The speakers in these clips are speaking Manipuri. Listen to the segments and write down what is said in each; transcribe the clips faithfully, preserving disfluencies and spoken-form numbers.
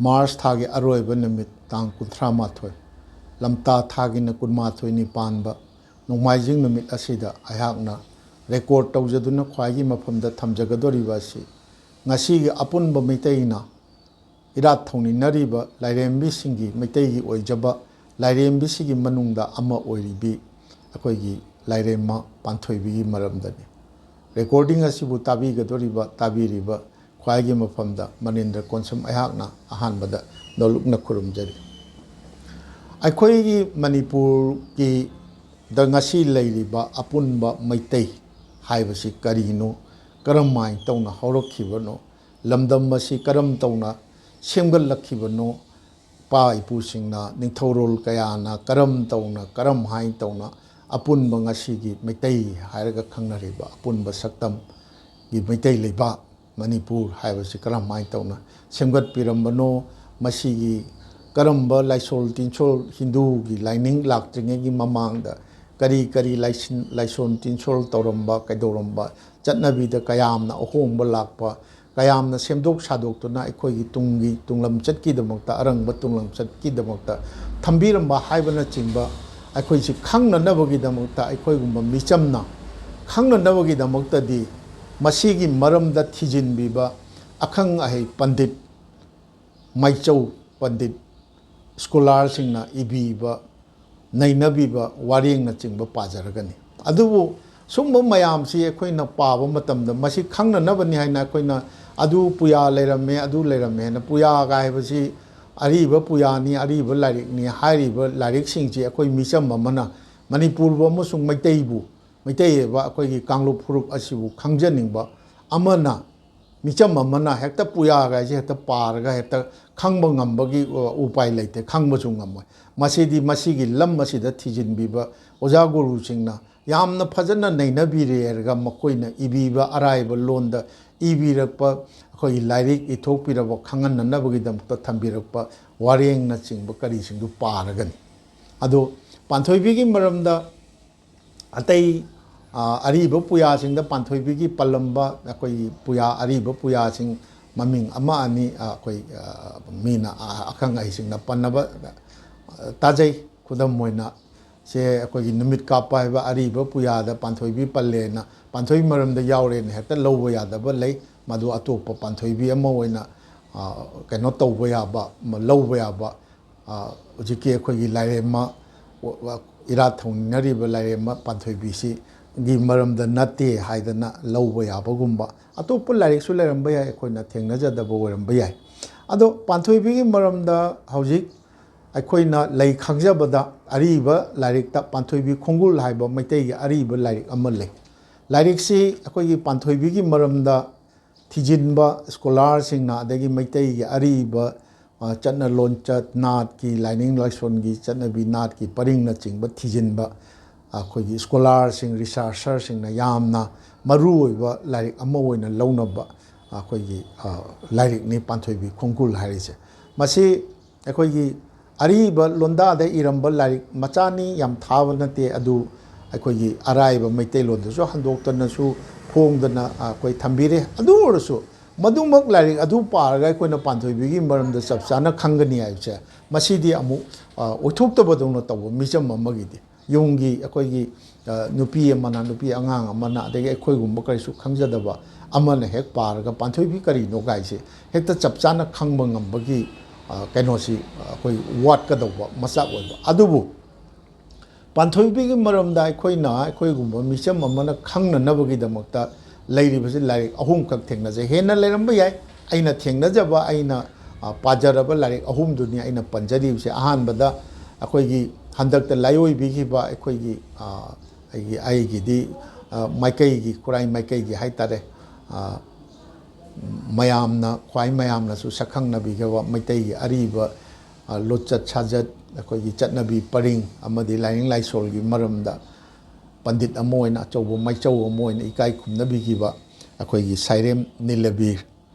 ꯃꯥꯔꯆ ꯊꯥꯒꯤ ꯑꯔꯣꯏꯕ ꯅꯨꯃꯤꯠ, ꯇꯥꯡ ꯀꯨꯟꯊ꯭ꯔꯥ ꯃꯥꯊꯣꯏ, ꯂꯝꯇꯥ ꯊꯥꯒꯤꯅ ꯀꯨꯟꯃꯥꯊꯣꯏꯅꯤ ꯄꯥꯟꯕ ꯅꯣꯡꯃꯥꯏꯖꯤꯡ ꯅꯨꯃꯤꯠ ꯑꯁꯤꯗ ꯑꯩꯍꯥꯛꯅ ꯔꯦꯀꯣꯔꯗ ꯇꯧꯖꯗꯨꯅ ꯈ꯭ꯋꯥꯏꯒꯤ ꯃꯐꯝꯗ ꯊꯝꯖꯒꯗꯧꯔꯤꯕ ꯑꯁꯤ, ꯉꯁꯤꯒꯤ ꯑꯄꯨꯟꯕ ꯃꯩꯇꯩꯅ ꯏꯔꯥꯠ ꯊꯧꯅꯤꯅꯔꯤꯕ ꯂꯥꯏꯔꯦꯝꯕꯤꯁꯤꯡꯒꯤ, ꯃꯩꯇꯩꯒꯤ ꯑꯣꯏꯖꯕ ꯂꯥꯏꯔꯦꯝꯕꯤꯁꯤꯒꯤ ꯃꯅꯨꯡꯗ ꯑꯃ ꯑꯣꯏꯔꯤꯕꯤ ꯑꯩꯈꯣꯏꯒꯤ ꯂꯥꯏꯔꯦꯝꯃ ꯄꯥꯟꯊꯣꯏꯕꯤꯒꯤ ꯃꯔꯝꯗꯅꯤ꯫ ꯔꯦꯀꯣꯔꯗꯤꯡ ꯑꯁꯤꯕꯨ ꯇꯥꯕꯤꯒꯗꯧꯔꯤꯕ, ꯇꯥꯕꯤꯔꯤꯕ ꯈ꯭ꯋꯥꯏꯒꯤ ꯃꯐꯝꯗ ꯃꯅꯤꯟꯗ꯭ꯔ ꯀꯣꯟꯁꯝ ꯑꯩꯍꯥꯛꯅ ꯑꯍꯥꯟꯕꯗ ꯅꯣꯂꯨꯛꯅ ꯈꯨꯔꯨꯝꯖꯔꯤ꯫ ꯑꯩꯈꯣꯏꯒꯤ ꯃꯅꯤꯄꯨꯔꯒꯤ ꯗ ꯉꯁꯤ ꯂꯩꯔꯤꯕ ꯑꯄꯨꯟꯕ ꯃꯩꯇꯩ ꯍꯥꯏꯕꯁꯤ ꯀꯔꯤꯅꯣ? ꯀꯔꯝꯍꯥꯏꯅ ꯇꯧꯅ ꯍꯧꯔꯛꯈꯤꯕꯅꯣ? ꯂꯝꯗꯝ ꯑꯁꯤ ꯀꯔꯝ ꯇꯧꯅ ꯁꯦꯝꯒꯠꯂꯛꯈꯤꯕꯅꯣ? ꯏꯄꯥ ꯏꯄꯨꯁꯤꯡꯅ, ꯅꯤꯡꯊꯧꯔꯣꯜ ꯀꯌꯥꯅ ꯀꯔꯝ ꯇꯧꯅ, ꯀꯔꯝ ꯍꯥꯏꯅ ꯇꯧꯅ ꯑꯄꯨꯟꯕ ꯉꯁꯤꯒꯤ ꯃꯩꯇꯩ ꯍꯥꯏꯔꯒ ꯈꯪꯅꯔꯤꯕ ꯑꯄꯨꯟꯕ ꯁꯛꯇꯝꯒꯤ ꯃꯩꯇꯩ ꯂꯩꯕꯥꯛ ꯃꯅꯤꯄꯨꯔ ꯍꯥꯏꯕꯁꯤ ꯀꯔꯝꯍꯥꯏꯅ ꯇꯧꯅ ꯁꯦꯝꯒꯠꯄꯤꯔꯝꯕꯅꯣ? ꯃꯁꯤꯒꯤ ꯀꯔꯝꯕ ꯂꯥꯏꯁꯣꯜ ꯇꯤꯟꯁꯣꯜ, ꯍꯤꯟꯗꯨꯒꯤ ꯂꯥꯏꯅꯤꯡ ꯂꯥꯛꯇ꯭ꯔꯤꯉꯩꯒꯤ ꯃꯃꯥꯡꯗ ꯀꯔꯤ ꯀꯔꯤ ꯂꯥꯏꯁꯤꯟ-, ꯂꯥꯏꯁꯣꯟ ꯇꯤꯟꯁꯣꯜ ꯇꯧꯔꯝꯕ, ꯀꯩꯗꯧꯔꯝꯕ, ꯆꯠꯅꯕꯤꯗ ꯀꯌꯥꯝꯅ ꯑꯍꯣꯡꯕ ꯂꯥꯛꯄ, ꯀꯌꯥꯝꯅ ꯁꯦꯝꯗꯣꯛ ꯁꯥꯗꯣꯛꯇꯨꯅ ꯑꯩꯈꯣꯏꯒꯤ ꯇꯨꯡꯒꯤ, ꯇꯨꯡꯂꯝꯆꯠꯀꯤꯗꯃꯛꯇ, ꯑꯔꯪꯕ ꯇꯨꯡꯂꯝꯆꯠꯀꯤꯗꯃꯛꯇ ꯊꯝꯕꯤꯔꯝꯕ ꯍꯥꯏꯕꯅꯆꯤꯡꯕ ꯑꯩꯈꯣꯏꯁꯤ ꯈꯪꯅꯅꯕꯒꯤꯗꯃꯛꯇ, ꯑꯩꯈꯣꯏꯒꯨꯝꯕ ꯃꯤꯆꯝꯅ ꯈꯪꯅꯅꯕꯒꯤꯗꯃꯛꯇꯗꯤ ꯃꯁꯤꯒꯤ ꯃꯔꯝꯗ ꯊꯤꯖꯤꯟꯕꯤꯕ ꯑꯈꯪ ꯑꯍꯩ ꯄꯟꯗꯤꯠ, ꯃꯥꯏꯆꯧ ꯄꯟꯗꯤꯠ, ꯁ꯭ꯀꯣꯂꯥꯔꯁꯤꯡꯅ ꯏꯕꯤꯕ, ꯅꯩꯅꯕꯤꯕ ꯋꯥꯔꯦꯡꯅꯆꯤꯡꯕ ꯄꯥꯖꯔꯒꯅꯤ꯫ ꯑꯗꯨꯕꯨ ꯁꯨꯝꯕ ꯃꯌꯥꯝꯁꯤ ꯑꯩꯈꯣꯏꯅ ꯄꯥꯕ ꯃꯇꯝꯗ ꯃꯁꯤ ꯈꯪꯅꯅꯕꯅꯤ ꯍꯥꯏꯅ ꯑꯩꯈꯣꯏꯅ ꯑꯗꯨ ꯄꯨꯌꯥ ꯂꯩꯔꯝꯃꯦ, ꯑꯗꯨ ꯂꯩꯔꯝꯃꯦ ꯍꯥꯏꯅ, ꯄꯨꯌꯥꯒ ꯍꯥꯏꯕꯁꯤ ꯑꯔꯤꯕ ꯄꯨꯌꯥꯅꯤ, ꯑꯔꯤꯕ ꯂꯥꯏꯔꯤꯛꯅꯤ ꯍꯥꯏꯔꯤꯕ ꯂꯥꯏꯔꯤꯛꯁꯤꯡꯁꯤ ꯑꯩꯈꯣꯏ ꯃꯤꯆꯝ ꯑꯃꯅ ꯃꯅꯤꯄꯨꯔꯕꯨ ꯑꯃꯁꯨꯡ ꯃꯩꯇꯩꯕꯨ, ꯃꯩꯇꯩ ꯍꯥꯏꯕ ꯑꯩꯈꯣꯏꯒꯤ ꯀꯥꯡꯂꯨꯞ ꯐꯨꯔꯨꯞ ꯑꯁꯤꯕꯨ ꯈꯪꯖꯅꯤꯡꯕ ꯑꯃꯅ, ꯃꯤꯆꯝ ꯑꯃꯅ ꯍꯦꯛꯇ ꯄꯨꯌꯥꯒ ꯍꯥꯏꯁꯦ ꯍꯦꯛꯇ ꯄꯥꯔꯒ ꯍꯦꯛꯇ ꯈꯪꯕ ꯉꯝꯕꯒꯤ, ꯑ, ꯎꯄꯥꯏ ꯂꯩꯇꯦ, ꯈꯪꯕꯁꯨ ꯉꯝꯃꯣꯏ꯫ ꯃꯁꯤꯗꯤ ꯃꯁꯤꯒꯤ ꯂꯝ ꯑꯁꯤꯗ ꯊꯤꯖꯤꯟꯕꯤꯕ ꯑꯣꯖꯥ ꯒꯨꯔꯨꯁꯤꯡꯅ ꯌꯥꯝꯅ ꯐꯖꯅ ꯅꯩꯅꯕꯤꯔꯦ ꯍꯥꯏꯔꯒ ꯃꯈꯣꯏꯅ ꯏꯕꯤꯕ ꯑꯔꯥꯏꯕ ꯂꯣꯟꯗ ꯏꯕꯤꯔꯛꯄ, ꯑꯩꯈꯣꯏꯒꯤ ꯂꯥꯏꯔꯤꯛ ꯏꯊꯣꯛꯄꯤꯔꯕ ꯈꯪꯍꯟꯅꯅꯕꯒꯤꯗꯃꯛꯇ ꯊꯝꯕꯤꯔꯛꯄ ꯋꯥꯔꯦꯡꯅꯆꯤꯡꯕ ꯀꯔꯤꯁꯤꯡꯗꯨ ꯄꯥꯔꯒꯅꯤ꯫ ꯑꯗꯣ ꯄꯥꯟꯊꯣꯏꯕꯤꯒꯤ ꯃꯔꯝꯗ ꯑꯇꯩ, ꯑ, ꯑꯔꯤꯕ ꯄꯨꯌꯥꯁꯤꯡꯗ ꯄꯥꯟꯊꯣꯏꯕꯤꯒꯤ ꯄꯜꯂꯝꯕ ꯑꯩꯈꯣꯏꯒꯤ ꯄꯨꯌꯥ, ꯑꯔꯤꯕ ꯄꯨꯌꯥꯁꯤꯡ ꯃꯃꯤꯡ ꯑꯃ ꯑꯅꯤ, ꯑ, ꯑꯩꯈꯣꯏ, ꯑ, ꯃꯤꯅ, ꯑ, ꯑꯈꯪ ꯑꯍꯩꯁꯤꯡꯅ ꯄꯟꯅꯕ, ꯑ, ꯇꯥꯖꯩ꯫ ꯈꯨꯗꯝ ꯑꯣꯏꯅ, ꯁꯦ ꯑꯩꯈꯣꯏꯒꯤ ꯅꯨꯃꯤꯠ ꯀꯥꯞꯄ ꯍꯥꯏꯕ ꯑꯔꯤꯕ ꯄꯨꯌꯥꯗ ꯄꯥꯟꯊꯣꯏꯕꯤ ꯄꯜꯂꯦꯅ, ꯄꯥꯟꯊꯣꯏꯕꯤ ꯃꯔꯝꯗ ꯌꯥꯎꯔꯦꯅ ꯍꯦꯛꯇ ꯂꯧꯕ ꯌꯥꯗꯕ ꯂꯩ꯫ ꯃꯗꯨ ꯑꯇꯣꯞꯄ ꯄꯥꯟꯊꯣꯏꯕꯤ ꯑꯃ ꯑꯣꯏꯅ, ꯑ, ꯀꯩꯅꯣ ꯇꯧꯕ ꯌꯥꯕ, ꯃ-, ꯂꯧꯕ ꯌꯥꯕ, ꯑ, ꯍꯧꯖꯤꯛꯀꯤ ꯑꯩꯈꯣꯏꯒꯤ ꯂꯥꯏꯔꯦꯝꯃ, ꯋ-, ꯋ-, ꯏꯔꯥꯠ ꯊꯧꯅꯤꯅꯔꯤꯕ ꯂꯥꯏꯔꯦꯝꯃ ꯄꯥꯟꯊꯣꯏꯕꯤꯁꯤꯒꯤ ꯃꯔꯝꯗ ꯅꯠꯇꯦ ꯍꯥꯏꯗꯅ ꯂꯧꯕ ꯌꯥꯕꯒꯨꯝꯕ꯫ ꯑꯇꯣꯞꯄ ꯂꯥꯏꯔꯤꯛꯁꯨ ꯂꯩꯔꯝꯕ ꯌꯥꯏ, ꯑꯩꯈꯣꯏꯅ ꯊꯦꯡꯅꯖꯗꯕ ꯑꯣꯏꯔꯝꯕ ꯌꯥꯏ꯫ ꯑꯗꯣ ꯄꯥꯟꯊꯣꯏꯕꯤꯒꯤ ꯃꯔꯝꯗ ꯍꯧꯖꯤꯛ ꯑꯩꯈꯣꯏꯅ ꯂꯩ ꯈꯪꯖꯕꯗ, ꯑꯔꯤꯕ ꯂꯥꯏꯔꯤꯛꯇ ꯄꯥꯟꯊꯣꯏꯕꯤ ꯈꯣꯡꯒꯨꯜ ꯍꯥꯏꯕ ꯃꯩꯇꯩꯒꯤ ꯑꯔꯤꯕ ꯂꯥꯏꯔꯤꯛ ꯑꯃ ꯂꯩ꯫ ꯂꯥꯏꯔꯤꯛꯁꯤ ꯑꯩꯈꯣꯏꯒꯤ ꯄꯥꯟꯊꯣꯏꯕꯤꯒꯤ ꯃꯔꯝꯗ ꯊꯤꯖꯤꯟꯕ ꯁ꯭ꯀꯣꯂꯥꯔꯁꯤꯡꯅ, ꯑꯗꯒꯤ ꯃꯩꯇꯩꯒꯤ ꯑꯔꯤꯕ, ꯑ, ꯆꯠꯅ ꯂꯣꯟꯆꯠ, ꯅꯥꯠꯀꯤ, ꯂꯥꯏꯅꯤꯡ ꯂꯥꯏꯁꯣꯟꯒꯤ ꯆꯠꯅꯕꯤ, ꯅꯥꯠꯀꯤ ꯄꯔꯤꯡꯅꯆꯤꯡꯕ ꯊꯤꯖꯤꯟꯕ ꯑꯩꯈꯣꯏꯒꯤ ꯁ꯭ꯀꯣꯂꯥꯔꯁꯤꯡ, ꯔꯤꯁꯥꯔꯆꯔꯁꯤꯡꯅ ꯌꯥꯝꯅ ꯃꯔꯨ ꯑꯣꯏꯕ ꯂꯥꯏꯔꯤꯛ ꯑꯃ ꯑꯣꯏꯅ ꯂꯧꯅꯕ ꯑꯩꯈꯣꯏꯒꯤ, ꯑ, ꯂꯥꯏꯔꯤꯛꯅꯤ ꯄꯥꯟꯊꯣꯏꯕꯤ ꯈꯣꯡꯒꯨꯜ ꯍꯥꯏꯔꯤꯁꯦ꯫ ꯃꯁꯤ ꯑꯩꯈꯣꯏꯒꯤ ꯑꯔꯤꯕ ꯂꯣꯟꯗꯥꯗ ꯏꯔꯝꯕ ꯂꯥꯏꯔꯤꯛ ꯃꯆꯥꯅꯤ, ꯌꯥꯝ ꯊꯥꯕ ꯅꯠꯇꯦ꯫ ꯑꯗꯨ ꯑꯩꯈꯣꯏꯒꯤ ꯑꯔꯥꯏꯕ ꯃꯩꯇꯩꯂꯣꯟꯗꯁꯨ ꯍꯟꯗꯣꯛꯇꯅꯁꯨ ꯐꯣꯡꯗꯅ ꯑꯩꯈꯣꯏ ꯊꯝꯕꯤꯔꯦ꯫ ꯑꯗꯨ ꯑꯣꯏꯔꯁꯨ ꯃꯗꯨꯃꯛ ꯂꯥꯏꯔꯤꯛ ꯑꯗꯨ ꯄꯥꯔꯒ ꯑꯩꯈꯣꯏꯅ ꯄꯥꯟꯊꯣꯏꯕꯤꯒꯤ ꯃꯔꯝꯗ ꯆꯞ ꯆꯥꯅ ꯈꯪꯒꯅꯤ ꯍꯥꯏꯕꯁꯦ, ꯃꯁꯤꯗꯤ ꯑꯃꯨꯛ, ꯑ, ꯑꯣꯏꯊꯣꯛꯇꯕꯗꯧꯅ ꯇꯧꯕ ꯃꯤꯆꯝ ꯑꯃꯒꯤꯗꯤ꯫ ꯌꯨꯝꯒꯤ ꯑꯩꯈꯣꯏꯒꯤ, ꯑ, ꯅꯨꯄꯤ ꯑꯃꯅ, ꯅꯨꯄꯤ ꯑꯉꯥꯡ ꯑꯃꯅ, ꯑꯗꯒꯤ ꯑꯩꯈꯣꯏꯒꯨꯝꯕ ꯀꯔꯤꯁꯨ ꯈꯪꯖꯗꯕ ꯑꯃꯅ ꯍꯦꯛ ꯄꯥꯔꯒ ꯄꯥꯟꯊꯣꯏꯕꯤ ꯀꯔꯤꯅꯣ ꯀꯥꯏꯁꯦ ꯍꯦꯛꯇ ꯆꯞ ꯆꯥꯅ ꯈꯪꯕ ꯉꯝꯕꯒꯤ, ꯑ, ꯀꯩꯅꯣꯁꯤ ꯑꯩꯈꯣꯏ ꯋꯥꯠꯀꯗꯧꯕ ꯃꯆꯥꯛ ꯑꯣꯏꯕ꯫ ꯑꯗꯨꯕꯨ ꯄꯥꯟꯊꯣꯏꯕꯤꯒꯤ ꯃꯔꯝꯗ ꯑꯩꯈꯣꯏꯅ, ꯑꯩꯈꯣꯏꯒꯨꯝꯕ ꯃꯤꯆꯝ ꯑꯃꯅ ꯈꯪꯅꯅꯕꯒꯤꯗꯃꯛꯇ ꯂꯩꯔꯤꯕꯁꯤ ꯂꯥꯏꯔꯤꯛ ꯑꯍꯨꯝꯈꯛ ꯊꯦꯡꯅꯖꯩ꯫ ꯍꯦꯟꯅ ꯂꯩꯔꯝꯕ ꯌꯥꯏ꯫ ꯑꯩꯅ ꯊꯦꯡꯅꯖꯕ, ꯑꯩꯅ, ꯑ, ꯄꯥꯖꯔꯕ ꯂꯥꯏꯔꯤꯛ ꯑꯍꯨꯝꯗꯨꯅꯤ ꯑꯩꯅ ꯄꯟꯖꯔꯤꯕꯁꯦ꯫ ꯑꯍꯥꯟꯕꯗ ꯑꯩꯈꯣꯏꯒꯤ ꯍꯟꯗꯛꯇ ꯂꯥꯏꯑꯣꯏꯕꯤꯈꯤꯕ ꯑꯩꯈꯣꯏꯒꯤ, ꯑ, ꯑꯩꯒꯤ, ꯑꯩꯒꯤꯗꯤ, ꯑ, ꯃꯥꯏꯀꯩꯒꯤ, ꯈꯨꯔꯥꯏ ꯃꯥꯏꯀꯩꯒꯤ ꯍꯥꯏꯇꯥꯔꯦ, ꯑ, ꯃꯌꯥꯝꯅ, ꯈ꯭ꯋꯥꯏ ꯃꯌꯥꯝꯅꯁꯨ ꯁꯛꯈꯪꯅꯕꯤꯈ꯭ꯔꯕ ꯃꯩꯇꯩꯒꯤ ꯑꯔꯤꯕ, ꯑ, ꯂꯣꯠꯆꯠ ꯁꯥꯖꯠ, ꯑꯩꯈꯣꯏꯒꯤ ꯆꯠꯅꯕꯤ ꯄꯔꯤꯡ ꯑꯃꯗꯤ ꯂꯥꯏꯅꯤꯡ ꯂꯥꯏꯁꯣꯜꯒꯤ ꯃꯔꯝꯗ ꯄꯟꯗꯤꯠ ꯑꯃ ꯑꯣꯏꯅ, ꯑꯆꯧꯕ ꯃꯥꯏꯆꯧ ꯑꯃ ꯑꯣꯏꯅ ꯏꯀꯥꯏ ꯈꯨꯝꯅꯕꯤꯈꯤꯕ ꯑꯩꯈꯣꯏꯒꯤ ꯁꯥꯏꯔꯦꯝ ꯅꯤꯂꯕꯤꯔ,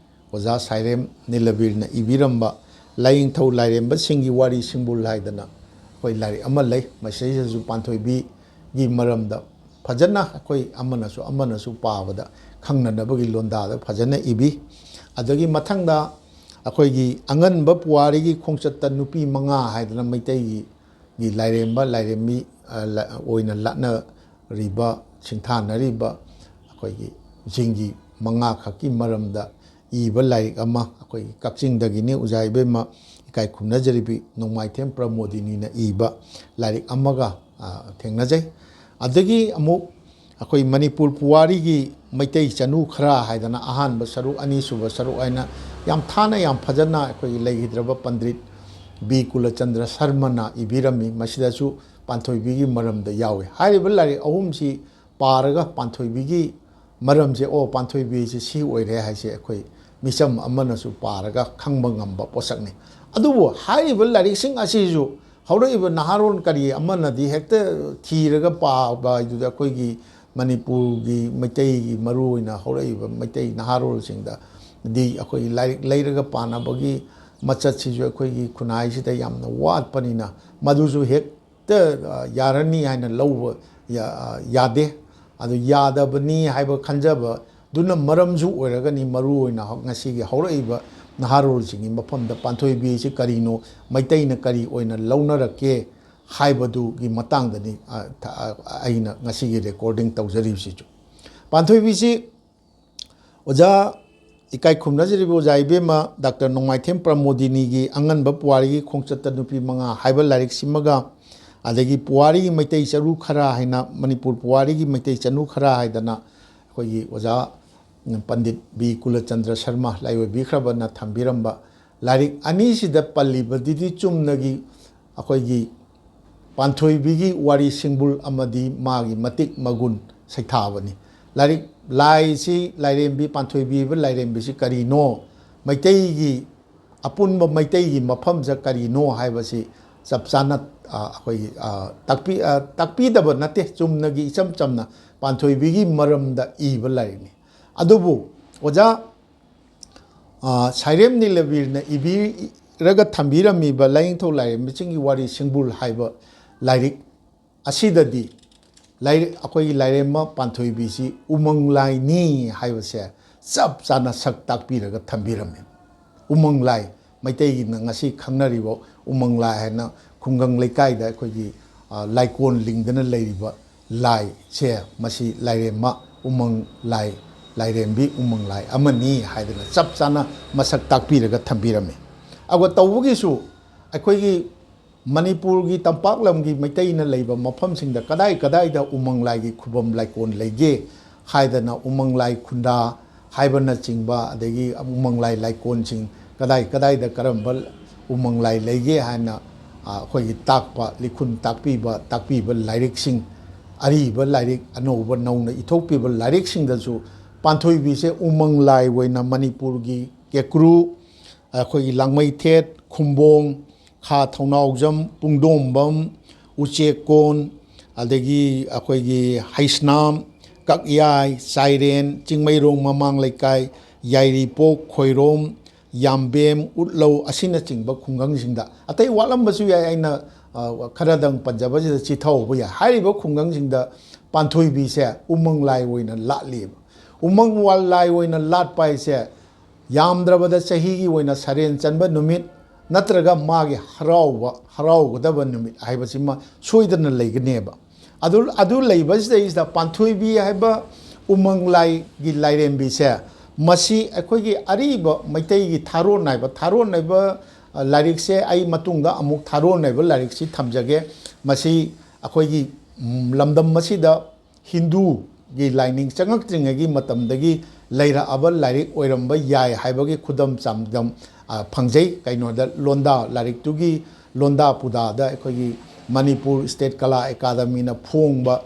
ꯑꯣꯖꯥ ꯁꯥꯏꯔꯦꯝ ꯅꯤꯂꯕꯤꯔꯅ ꯏꯕꯤꯔꯝꯕ ꯂꯥꯏꯅꯤꯡꯊꯧ ꯂꯥꯏꯔꯦꯝꯕꯁꯤꯡꯒꯤ ꯋꯥꯔꯤ ꯁꯤꯡꯕꯨꯜ ꯍꯥꯏꯗꯅ ꯑꯩꯈꯣꯏ ꯂꯥꯏꯔꯤꯛ ꯑꯃ ꯂꯩ꯫ ꯃꯁꯤꯗꯩꯁꯤꯗꯁꯨ ꯄꯥꯟꯊꯣꯏꯕꯤꯒꯤ ꯃꯔꯝꯗ ꯐꯖꯅ ꯑꯩꯈꯣꯏ ꯑꯃꯅꯁꯨ ꯑꯃꯅꯁꯨ ꯄꯥꯕꯗ ꯈꯪꯅꯅꯕꯒꯤ ꯂꯣꯟꯗꯥꯗ ꯐꯖꯅ ꯏꯕꯤ꯫ ꯑꯗꯒꯤ ꯃꯊꯪꯗ ꯑꯩꯈꯣꯏꯒꯤ ꯑꯉꯟꯕ ꯄꯨꯋꯥꯔꯤꯒꯤ ꯈꯣꯡꯆꯠꯇ ꯅꯨꯄꯤ ꯃꯉꯥ ꯍꯥꯏꯗꯅ ꯃꯩꯇꯩꯒꯤ ꯒꯤ ꯂꯥꯏꯔꯦꯝꯕ ꯂꯥꯏꯔꯦꯝꯕꯤ, ꯑ, ꯂ-, ꯑꯣꯏꯅ ꯂꯥꯠꯅꯔꯤꯕ, ꯁꯤꯡꯊꯥꯅꯔꯤꯕ ꯑꯩꯈꯣꯏꯒꯤ ꯖꯤꯡꯒꯤ ꯃꯉꯥ ꯈꯛꯀꯤ ꯃꯔꯝꯗ ꯏꯕ ꯂꯥꯏꯔꯤꯛ ꯑꯃ ꯑꯩꯈꯣꯏꯒꯤ ꯀꯛꯆꯤꯡꯗꯒꯤꯅꯤ, ꯑꯣꯖꯥ ꯏꯕꯦꯝꯃ ꯏꯀꯥꯏ ꯈꯨꯝꯅꯖꯔꯤꯕꯤ ꯅꯣꯡꯃꯥꯏꯊꯦꯝ ꯄ꯭ꯔꯃꯣꯗꯤꯅꯤꯅ ꯏꯕ ꯂꯥꯏꯔꯤꯛ ꯑꯃꯒ, ꯑ, ꯊꯦꯡꯅꯖꯩ꯫ ꯑꯗꯒꯤ ꯑꯃꯨꯛ ꯑꯩꯈꯣꯏ ꯃꯅꯤꯄꯨꯔ ꯄꯨꯋꯥꯔꯤꯒꯤ ꯃꯩꯇꯩ ꯆꯅꯨ ꯈꯔ ꯍꯥꯏꯗꯅ ꯑꯍꯥꯟꯕ ꯁꯔꯨꯛ, ꯑꯅꯤꯁꯨꯕ ꯁꯔꯨꯛ ꯍꯥꯏꯅ ꯌꯥꯝ ꯊꯥꯅ, ꯌꯥꯝ ꯐꯖꯅ ꯑꯩꯈꯣꯏꯒꯤ ꯂꯩꯈꯤꯗ꯭ꯔꯕ ꯄꯟꯗꯤꯠ ꯕꯤ ꯀꯨꯂꯆꯟꯗ꯭ꯔ ꯁꯔꯃꯅ ꯏꯕꯤꯔꯝꯃꯤ꯫ ꯃꯁꯤꯗꯁꯨ ꯄꯥꯟꯊꯣꯏꯕꯤꯒꯤ ꯃꯔꯝꯗ ꯌꯥꯎꯏ꯫ ꯍꯥꯏꯔꯤꯕ ꯂꯥꯏꯔꯤꯛ ꯑꯍꯨꯝꯁꯤ ꯄꯥꯔꯒ ꯄꯥꯟꯊꯣꯏꯕꯤꯒꯤ ꯃꯔꯝꯁꯦ, ꯑꯣ, ꯄꯥꯟꯊꯣꯏꯕꯤꯁꯦ ꯁꯤ ꯑꯣꯏꯔꯦ ꯍꯥꯏꯁꯦ ꯑꯩꯈꯣꯏ ꯃꯤꯆꯝ ꯑꯃꯅꯁꯨ ꯄꯥꯔꯒ ꯈꯪꯕ ꯉꯝꯕ ꯄꯣꯠꯁꯛꯅꯤ꯫ ꯑꯗꯨꯕꯨ ꯍꯥꯏꯔꯤꯕ ꯂꯥꯏꯔꯤꯛꯁꯤꯡ ꯑꯁꯤꯁꯨ ꯍꯧꯔꯛꯏꯕ ꯅꯍꯥꯔꯣꯜ ꯀꯔꯤ ꯑꯃꯅꯗꯤ ꯍꯦꯛꯇ ꯊꯤꯔꯒ ꯄꯥꯕ ꯍꯥꯏꯗꯨꯗꯤ ꯑꯩꯈꯣꯏꯒꯤ ꯃꯅꯤꯄꯨꯔꯒꯤ ꯃꯩꯇꯩꯒꯤ, ꯃꯔꯨꯑꯣꯏꯅ ꯍꯧꯔꯛꯏꯕ ꯃꯩꯇꯩ ꯅꯍꯥꯔꯣꯜꯁꯤꯡꯗꯗꯤ ꯑꯩꯈꯣꯏꯒꯤ ꯂꯥꯏꯔꯤꯛ ꯂꯩꯔꯒ ꯄꯥꯅꯕꯒꯤ ꯃꯆꯠꯁꯤꯁꯨ ꯑꯩꯈꯣꯏꯒꯤ ꯈꯨꯟꯅꯥꯏꯁꯤꯗ ꯌꯥꯝꯅ ꯋꯥꯠꯄꯅꯤꯅ ꯃꯗꯨꯁꯨ ꯍꯦꯛꯇ, ꯑ, ꯌꯥꯔꯅꯤ ꯍꯥꯏꯅ ꯂꯧꯕ ꯌꯥ-, ꯑ, ꯌꯥꯗꯦ꯫ ꯑꯗꯨ ꯌꯥꯗꯕꯅꯤ ꯍꯥꯏꯕ ꯈꯟꯖꯕꯗꯨꯅ ꯃꯔꯝꯁꯨ ꯑꯣꯏꯔꯒꯅꯤ ꯃꯔꯨꯑꯣꯏꯅ ꯍꯧ-, ꯉꯁꯤꯒꯤ ꯍꯧꯔꯛꯏꯕ ꯅꯍꯥꯔꯣꯜꯁꯤꯡꯒꯤ ꯃꯐꯝꯗ ꯄꯥꯟꯊꯣꯏꯕꯤ ꯑꯁꯤ ꯀꯔꯤꯅꯣ, ꯃꯩꯇꯩꯅ ꯀꯔꯤ ꯑꯣꯏꯅ ꯂꯧꯅꯔꯛꯀꯦ ꯍꯥꯏꯕꯗꯨꯒꯤ ꯃꯇꯥꯡꯗꯅꯤ, ꯑ, ꯊ-, ꯑ, ꯑꯩꯅ ꯉꯁꯤꯒꯤ recording ꯇꯧꯖꯔꯤꯕꯁꯤꯁꯨ꯫ ꯄꯥꯟꯊꯣꯏꯕꯤꯁꯤ ꯑꯣꯖꯥ ꯏꯀꯥꯏ ꯈꯨꯝꯅꯖꯔꯤꯕ ꯑꯣꯖꯥ ꯏꯕꯦꯝꯃ ꯗꯥꯛꯇꯔ ꯅꯣꯡꯃꯥꯏꯊꯦꯝ ꯄ꯭ꯔꯃꯣꯗꯤꯅꯤꯒꯤ ꯑꯉꯟꯕ ꯄꯨꯋꯥꯔꯤꯒꯤ ꯈꯣꯡꯆꯠꯇ ꯅꯨꯄꯤ ꯃꯉꯥ ꯍꯥꯏꯕ ꯂꯥꯏꯔꯤꯛꯁꯤꯃꯒ, ꯑꯗꯒꯤ ꯄꯨꯋꯥꯔꯤꯒꯤ ꯃꯩꯇꯩ ꯆꯔꯨ ꯈꯔ ꯍꯥꯏꯅ ꯃꯅꯤꯄꯨꯔ ꯄꯨꯋꯥꯔꯤꯒꯤ ꯃꯩꯇꯩ ꯆꯅꯨ ꯈꯔ ꯍꯥꯏꯗꯅ ꯑꯩꯈꯣꯏꯒꯤ ꯑꯣꯖꯥ ꯄꯟꯗꯤꯠ ꯕꯤ ꯀꯨꯂꯆꯟꯗ꯭ꯔ ꯁꯔꯃ ꯂꯥꯏꯑꯣꯏꯕꯤꯈ꯭ꯔꯕꯅ ꯊꯝꯕꯤꯔꯝꯕ ꯂꯥꯏꯔꯤꯛ ꯑꯅꯤꯁꯤꯗ ꯄꯜꯂꯤꯕꯗꯨꯗꯤ ꯆꯨꯝꯅꯒꯤ ꯑꯩꯈꯣꯏꯒꯤ ꯄꯥꯟꯊꯣꯏꯕꯤꯒꯤ ꯋꯥꯔꯤ ꯁꯤꯡꯕꯨꯜ ꯑꯃꯗꯤ ꯃꯥꯒꯤ ꯃꯇꯤꯛ ꯃꯒꯨꯟ ꯁꯩꯊꯥꯕꯅꯤ꯫ ꯂꯥꯏꯔꯤꯛ, ꯂꯥꯏꯁꯤ, ꯂꯥꯏꯔꯦꯝꯕꯤ, ꯄꯥꯟꯊꯣꯏꯕꯤ ꯍꯥꯏꯕ ꯂꯥꯏꯔꯦꯝꯕꯤꯁꯤ ꯀꯔꯤꯅꯣ, ꯃꯩꯇꯩꯒꯤ, ꯑꯄꯨꯟꯕ ꯃꯩꯇꯩꯒꯤ ꯃꯐꯝꯁꯦ ꯀꯔꯤꯅꯣ ꯍꯥꯏꯕꯁꯤ ꯆꯞ ꯆꯥꯅ, ꯑ, ꯑꯩꯈꯣꯏꯒꯤ, ꯑ, ꯇꯥꯛꯄꯤ-, ꯑ, ꯇꯥꯛꯄꯤꯗꯕ ꯅꯠꯇꯦ, ꯆꯨꯝꯅꯒꯤ ꯏꯆꯝ ꯆꯝꯅ ꯄꯥꯟꯊꯣꯏꯕꯤꯒꯤ ꯃꯔꯝꯗ ꯏꯕ ꯂꯥꯏꯔꯤꯛꯅꯤ꯫ ꯑꯗꯨꯕꯨ ꯑꯣꯖꯥ ꯑ, ꯁꯥꯏꯔꯦꯝ ꯅꯤꯂꯕꯤꯔꯅ ꯏꯕꯤꯔꯒ ꯊꯝꯕꯤꯔꯝꯃꯤꯕ ꯂꯥꯏꯅꯤꯡꯊꯧ ꯂꯥꯏꯔꯦꯝꯕꯤꯁꯤꯡꯒꯤ ꯋꯥꯔꯤ ꯁꯤꯡꯕꯨꯜ ꯍꯥꯏꯕ ꯂꯥꯏꯔꯤꯛ ꯑꯁꯤꯗꯗꯤ ꯂꯥꯏꯔꯤꯛ, ꯑꯩꯈꯣꯏꯒꯤ ꯂꯥꯏꯔꯦꯝꯕ ꯄꯥꯟꯊꯣꯏꯕꯤꯁꯤ ꯎꯃꯪ ꯂꯥꯏꯅꯤ ꯍꯥꯏꯕꯁꯦ ꯆꯞ ꯆꯥꯅ ꯁꯛ ꯇꯥꯛꯄꯤꯔꯒ ꯊꯝꯕꯤꯔꯝꯃꯤ꯫ ꯎꯃꯪ ꯂꯥꯏ, ꯃꯩꯇꯩꯒꯤꯅ ꯉꯁꯤ ꯈꯪꯅꯔꯤꯕ ꯎꯃꯪ ꯂꯥꯏ ꯍꯥꯏꯅ ꯈꯨꯡꯒꯪ ꯂꯩꯀꯥꯏꯗ ꯑꯩꯈꯣꯏꯒꯤ, ꯑ, ꯂꯥꯏꯀꯣꯟ ꯂꯤꯡꯗꯅ ꯂꯩꯔꯤꯕ ꯂꯥꯏꯁꯦ, ꯃꯁꯤ ꯂꯥꯏꯔꯦꯝꯃ ꯎꯃꯪ ꯂꯥꯏ, ꯂꯥꯏꯔꯦꯝꯕꯤ ꯎꯃꯪ ꯂꯥꯏ ꯑꯃꯅꯤ ꯍꯥꯏꯗꯅ ꯆꯞ ꯆꯥꯅ ꯃꯁꯛ ꯇꯥꯛꯄꯤꯔꯒ ꯊꯝꯕꯤꯔꯝꯃꯤ꯫ ꯑꯗꯨꯒ ꯇꯧꯕꯒꯤꯁꯨ ꯑꯩꯈꯣꯏꯒꯤ ꯃꯅꯤꯄꯨꯔꯒꯤ ꯇꯝꯄꯥꯛ ꯂꯝꯒꯤ ꯃꯩꯇꯩꯅ ꯂꯩꯕ ꯃꯐꯝꯁꯤꯡꯗ ꯀꯗꯥꯏ ꯀꯗꯥꯏꯗ ꯎꯃꯪ ꯂꯥꯏꯒꯤ ꯈꯨꯕꯝ ꯂꯥꯏꯀꯣꯟ ꯂꯩꯒꯦ ꯍꯥꯏꯗꯅ ꯎꯃꯪ ꯂꯥꯏ ꯈꯨꯟꯗꯥ ꯍꯥꯏꯕꯅꯆꯤꯡꯕ, ꯑꯗꯒꯤ ꯎꯃꯪ ꯂꯥꯏ ꯂꯥꯏꯀꯣꯟꯁꯤꯡ ꯀꯗꯥꯏ ꯀꯗꯥꯏꯗ ꯀꯔꯝꯕ ꯎꯃꯪ ꯂꯥꯏ ꯂꯩꯒꯦ ꯍꯥꯏꯅ, ꯑ, ꯑꯩꯈꯣꯏꯒꯤ ꯇꯥꯛꯄ, ꯂꯤꯈꯨꯟ ꯇꯥꯛꯄꯤꯕ, ꯇꯥꯛꯄꯤꯕ ꯂꯥꯏꯔꯤꯛꯁꯤꯡ, ꯑꯔꯤꯕ ꯂꯥꯏꯔꯤꯛ, ꯑꯅꯧꯕ ꯅꯧꯅ ꯏꯊꯣꯛꯄꯤꯕ ꯂꯥꯏꯔꯤꯛꯁꯤꯡꯗꯁꯨ ꯄꯥꯟꯊꯣꯏꯕꯤꯁꯦ ꯎꯃꯪ ꯂꯥꯏ ꯑꯣꯏꯅ ꯃꯅꯤꯄꯨꯔꯒꯤ ꯀꯦꯀ꯭ꯔꯨ, ꯑꯩꯈꯣꯏꯒꯤ ꯂꯥꯡꯃꯩꯊꯦꯠ, ꯈꯨꯝꯕꯣꯡ, ꯈꯥ ꯊꯧꯅꯥꯎꯖꯝ, ꯄꯨꯡꯗꯣꯝꯕꯝ, ꯎꯆꯦꯛꯀꯣꯟ, ꯑꯗꯒꯤ ꯑꯩꯈꯣꯏꯒꯤ ꯍꯩꯁꯅꯥꯝ, ꯀꯛꯌꯥꯏ, ꯆꯥꯏꯔꯦꯟ, ꯆꯤꯡꯃꯩꯔꯣꯡ ꯃꯃꯥꯡ ꯂꯩꯀꯥꯏ, ꯌꯥꯏꯔꯤꯄꯣꯛ, ꯈꯣꯏꯔꯣꯝ, ꯌꯥꯝꯕꯦꯝ, ꯎꯠꯂꯧ ꯑꯁꯤꯅꯆꯤꯡꯕ ꯈꯨꯡꯒꯪꯁꯤꯡꯗ, ꯑꯇꯩ ꯋꯥꯠꯂꯝꯕꯁꯨ ꯌꯥꯏ, ꯑꯩꯅ, ꯑ, ꯈꯔꯗꯪ ꯄꯟꯖꯕꯁꯤꯗ ꯆꯤꯊꯍꯧꯕ ꯌꯥꯏ꯫ ꯍꯥꯏꯔꯤꯕ ꯈꯨꯡꯒꯪꯁꯤꯡꯗ ꯄꯥꯟꯊꯣꯏꯕꯤꯁꯦ ꯎꯃꯪ ꯂꯥꯏ ꯑꯣꯏꯅ ꯂꯥꯠꯂꯤꯕ꯫ ꯎꯃꯪ ꯋꯥꯜ ꯂꯥꯏ ꯑꯣꯏꯅ ꯂꯥꯠꯄ ꯍꯥꯏꯁꯦ ꯌꯥꯝꯗ꯭ꯔꯕꯗ ꯆꯍꯤꯒꯤ ꯑꯣꯏꯅ ꯁꯔꯦꯟ ꯆꯟꯕ ꯅꯨꯃꯤꯠ ꯅꯠꯇ꯭ꯔꯒ ꯃꯥꯒꯤ ꯍꯔꯥꯎꯕ, ꯍꯔꯥꯎꯒꯗꯕ ꯅꯨꯃꯤꯠ ꯍꯥꯏꯕꯁꯤꯃ ꯁꯣꯏꯗꯅ ꯂꯩꯒꯅꯦꯕ꯫ ꯑꯗꯨ, ꯑꯗꯨ ꯂꯩꯕꯁꯤꯗꯩꯁꯤꯗ ꯄꯥꯟꯊꯣꯏꯕꯤ ꯍꯥꯏꯕ ꯎꯃꯪ ꯂꯥꯏꯒꯤ ꯂꯥꯏꯔꯦꯝꯕꯤꯁꯦ, ꯃꯁꯤ ꯑꯩꯈꯣꯏꯒꯤ ꯑꯔꯤꯕ ꯃꯩꯇꯩꯒꯤ ꯊꯥꯔꯣꯟ ꯍꯥꯏꯕ, ꯊꯥꯔꯣꯟ ꯍꯥꯏꯕ, ꯑ, ꯂꯥꯏꯔꯤꯛꯁꯦ ꯑꯩ ꯃꯇꯨꯡꯗ ꯑꯃꯨꯛ ꯊꯥꯔꯣꯟ ꯍꯥꯏꯕ ꯂꯥꯏꯔꯤꯛꯁꯤ ꯊꯝꯖꯒꯦ꯫ ꯃꯁꯤ ꯑꯩꯈꯣꯏꯒꯤ, ꯎꯝ, ꯂꯝꯗꯝ ꯑꯁꯤꯗ ꯍꯤꯟꯗꯨꯒꯤ ꯂꯥꯏꯅꯤꯡ ꯆꯪꯉꯛꯇ꯭ꯔꯤꯉꯩꯒꯤ ꯃꯇꯝꯗꯒꯤ ꯂꯩꯔꯛꯑꯕ ꯂꯥꯏꯔꯤꯛ ꯑꯣꯏꯔꯝꯕ ꯌꯥꯏ ꯍꯥꯏꯕꯒꯤ ꯈꯨꯗꯝ ꯆꯥꯡꯗꯝ, ꯑ, ꯐꯪꯖꯩ꯫ ꯀꯩꯅꯣꯗ, ꯂꯣꯟꯗꯥ ꯂꯥꯏꯔꯤꯛꯇꯨꯒꯤ, ꯂꯣꯟꯗꯥ ꯄꯨꯗꯥꯗ ꯑꯩꯈꯣꯏꯒꯤ ꯃꯅꯤꯄꯨꯔ ꯁ꯭ꯇꯦꯠ ꯀꯂꯥ ꯑꯦꯀꯥꯗꯃꯤꯅ ꯐꯣꯡꯕ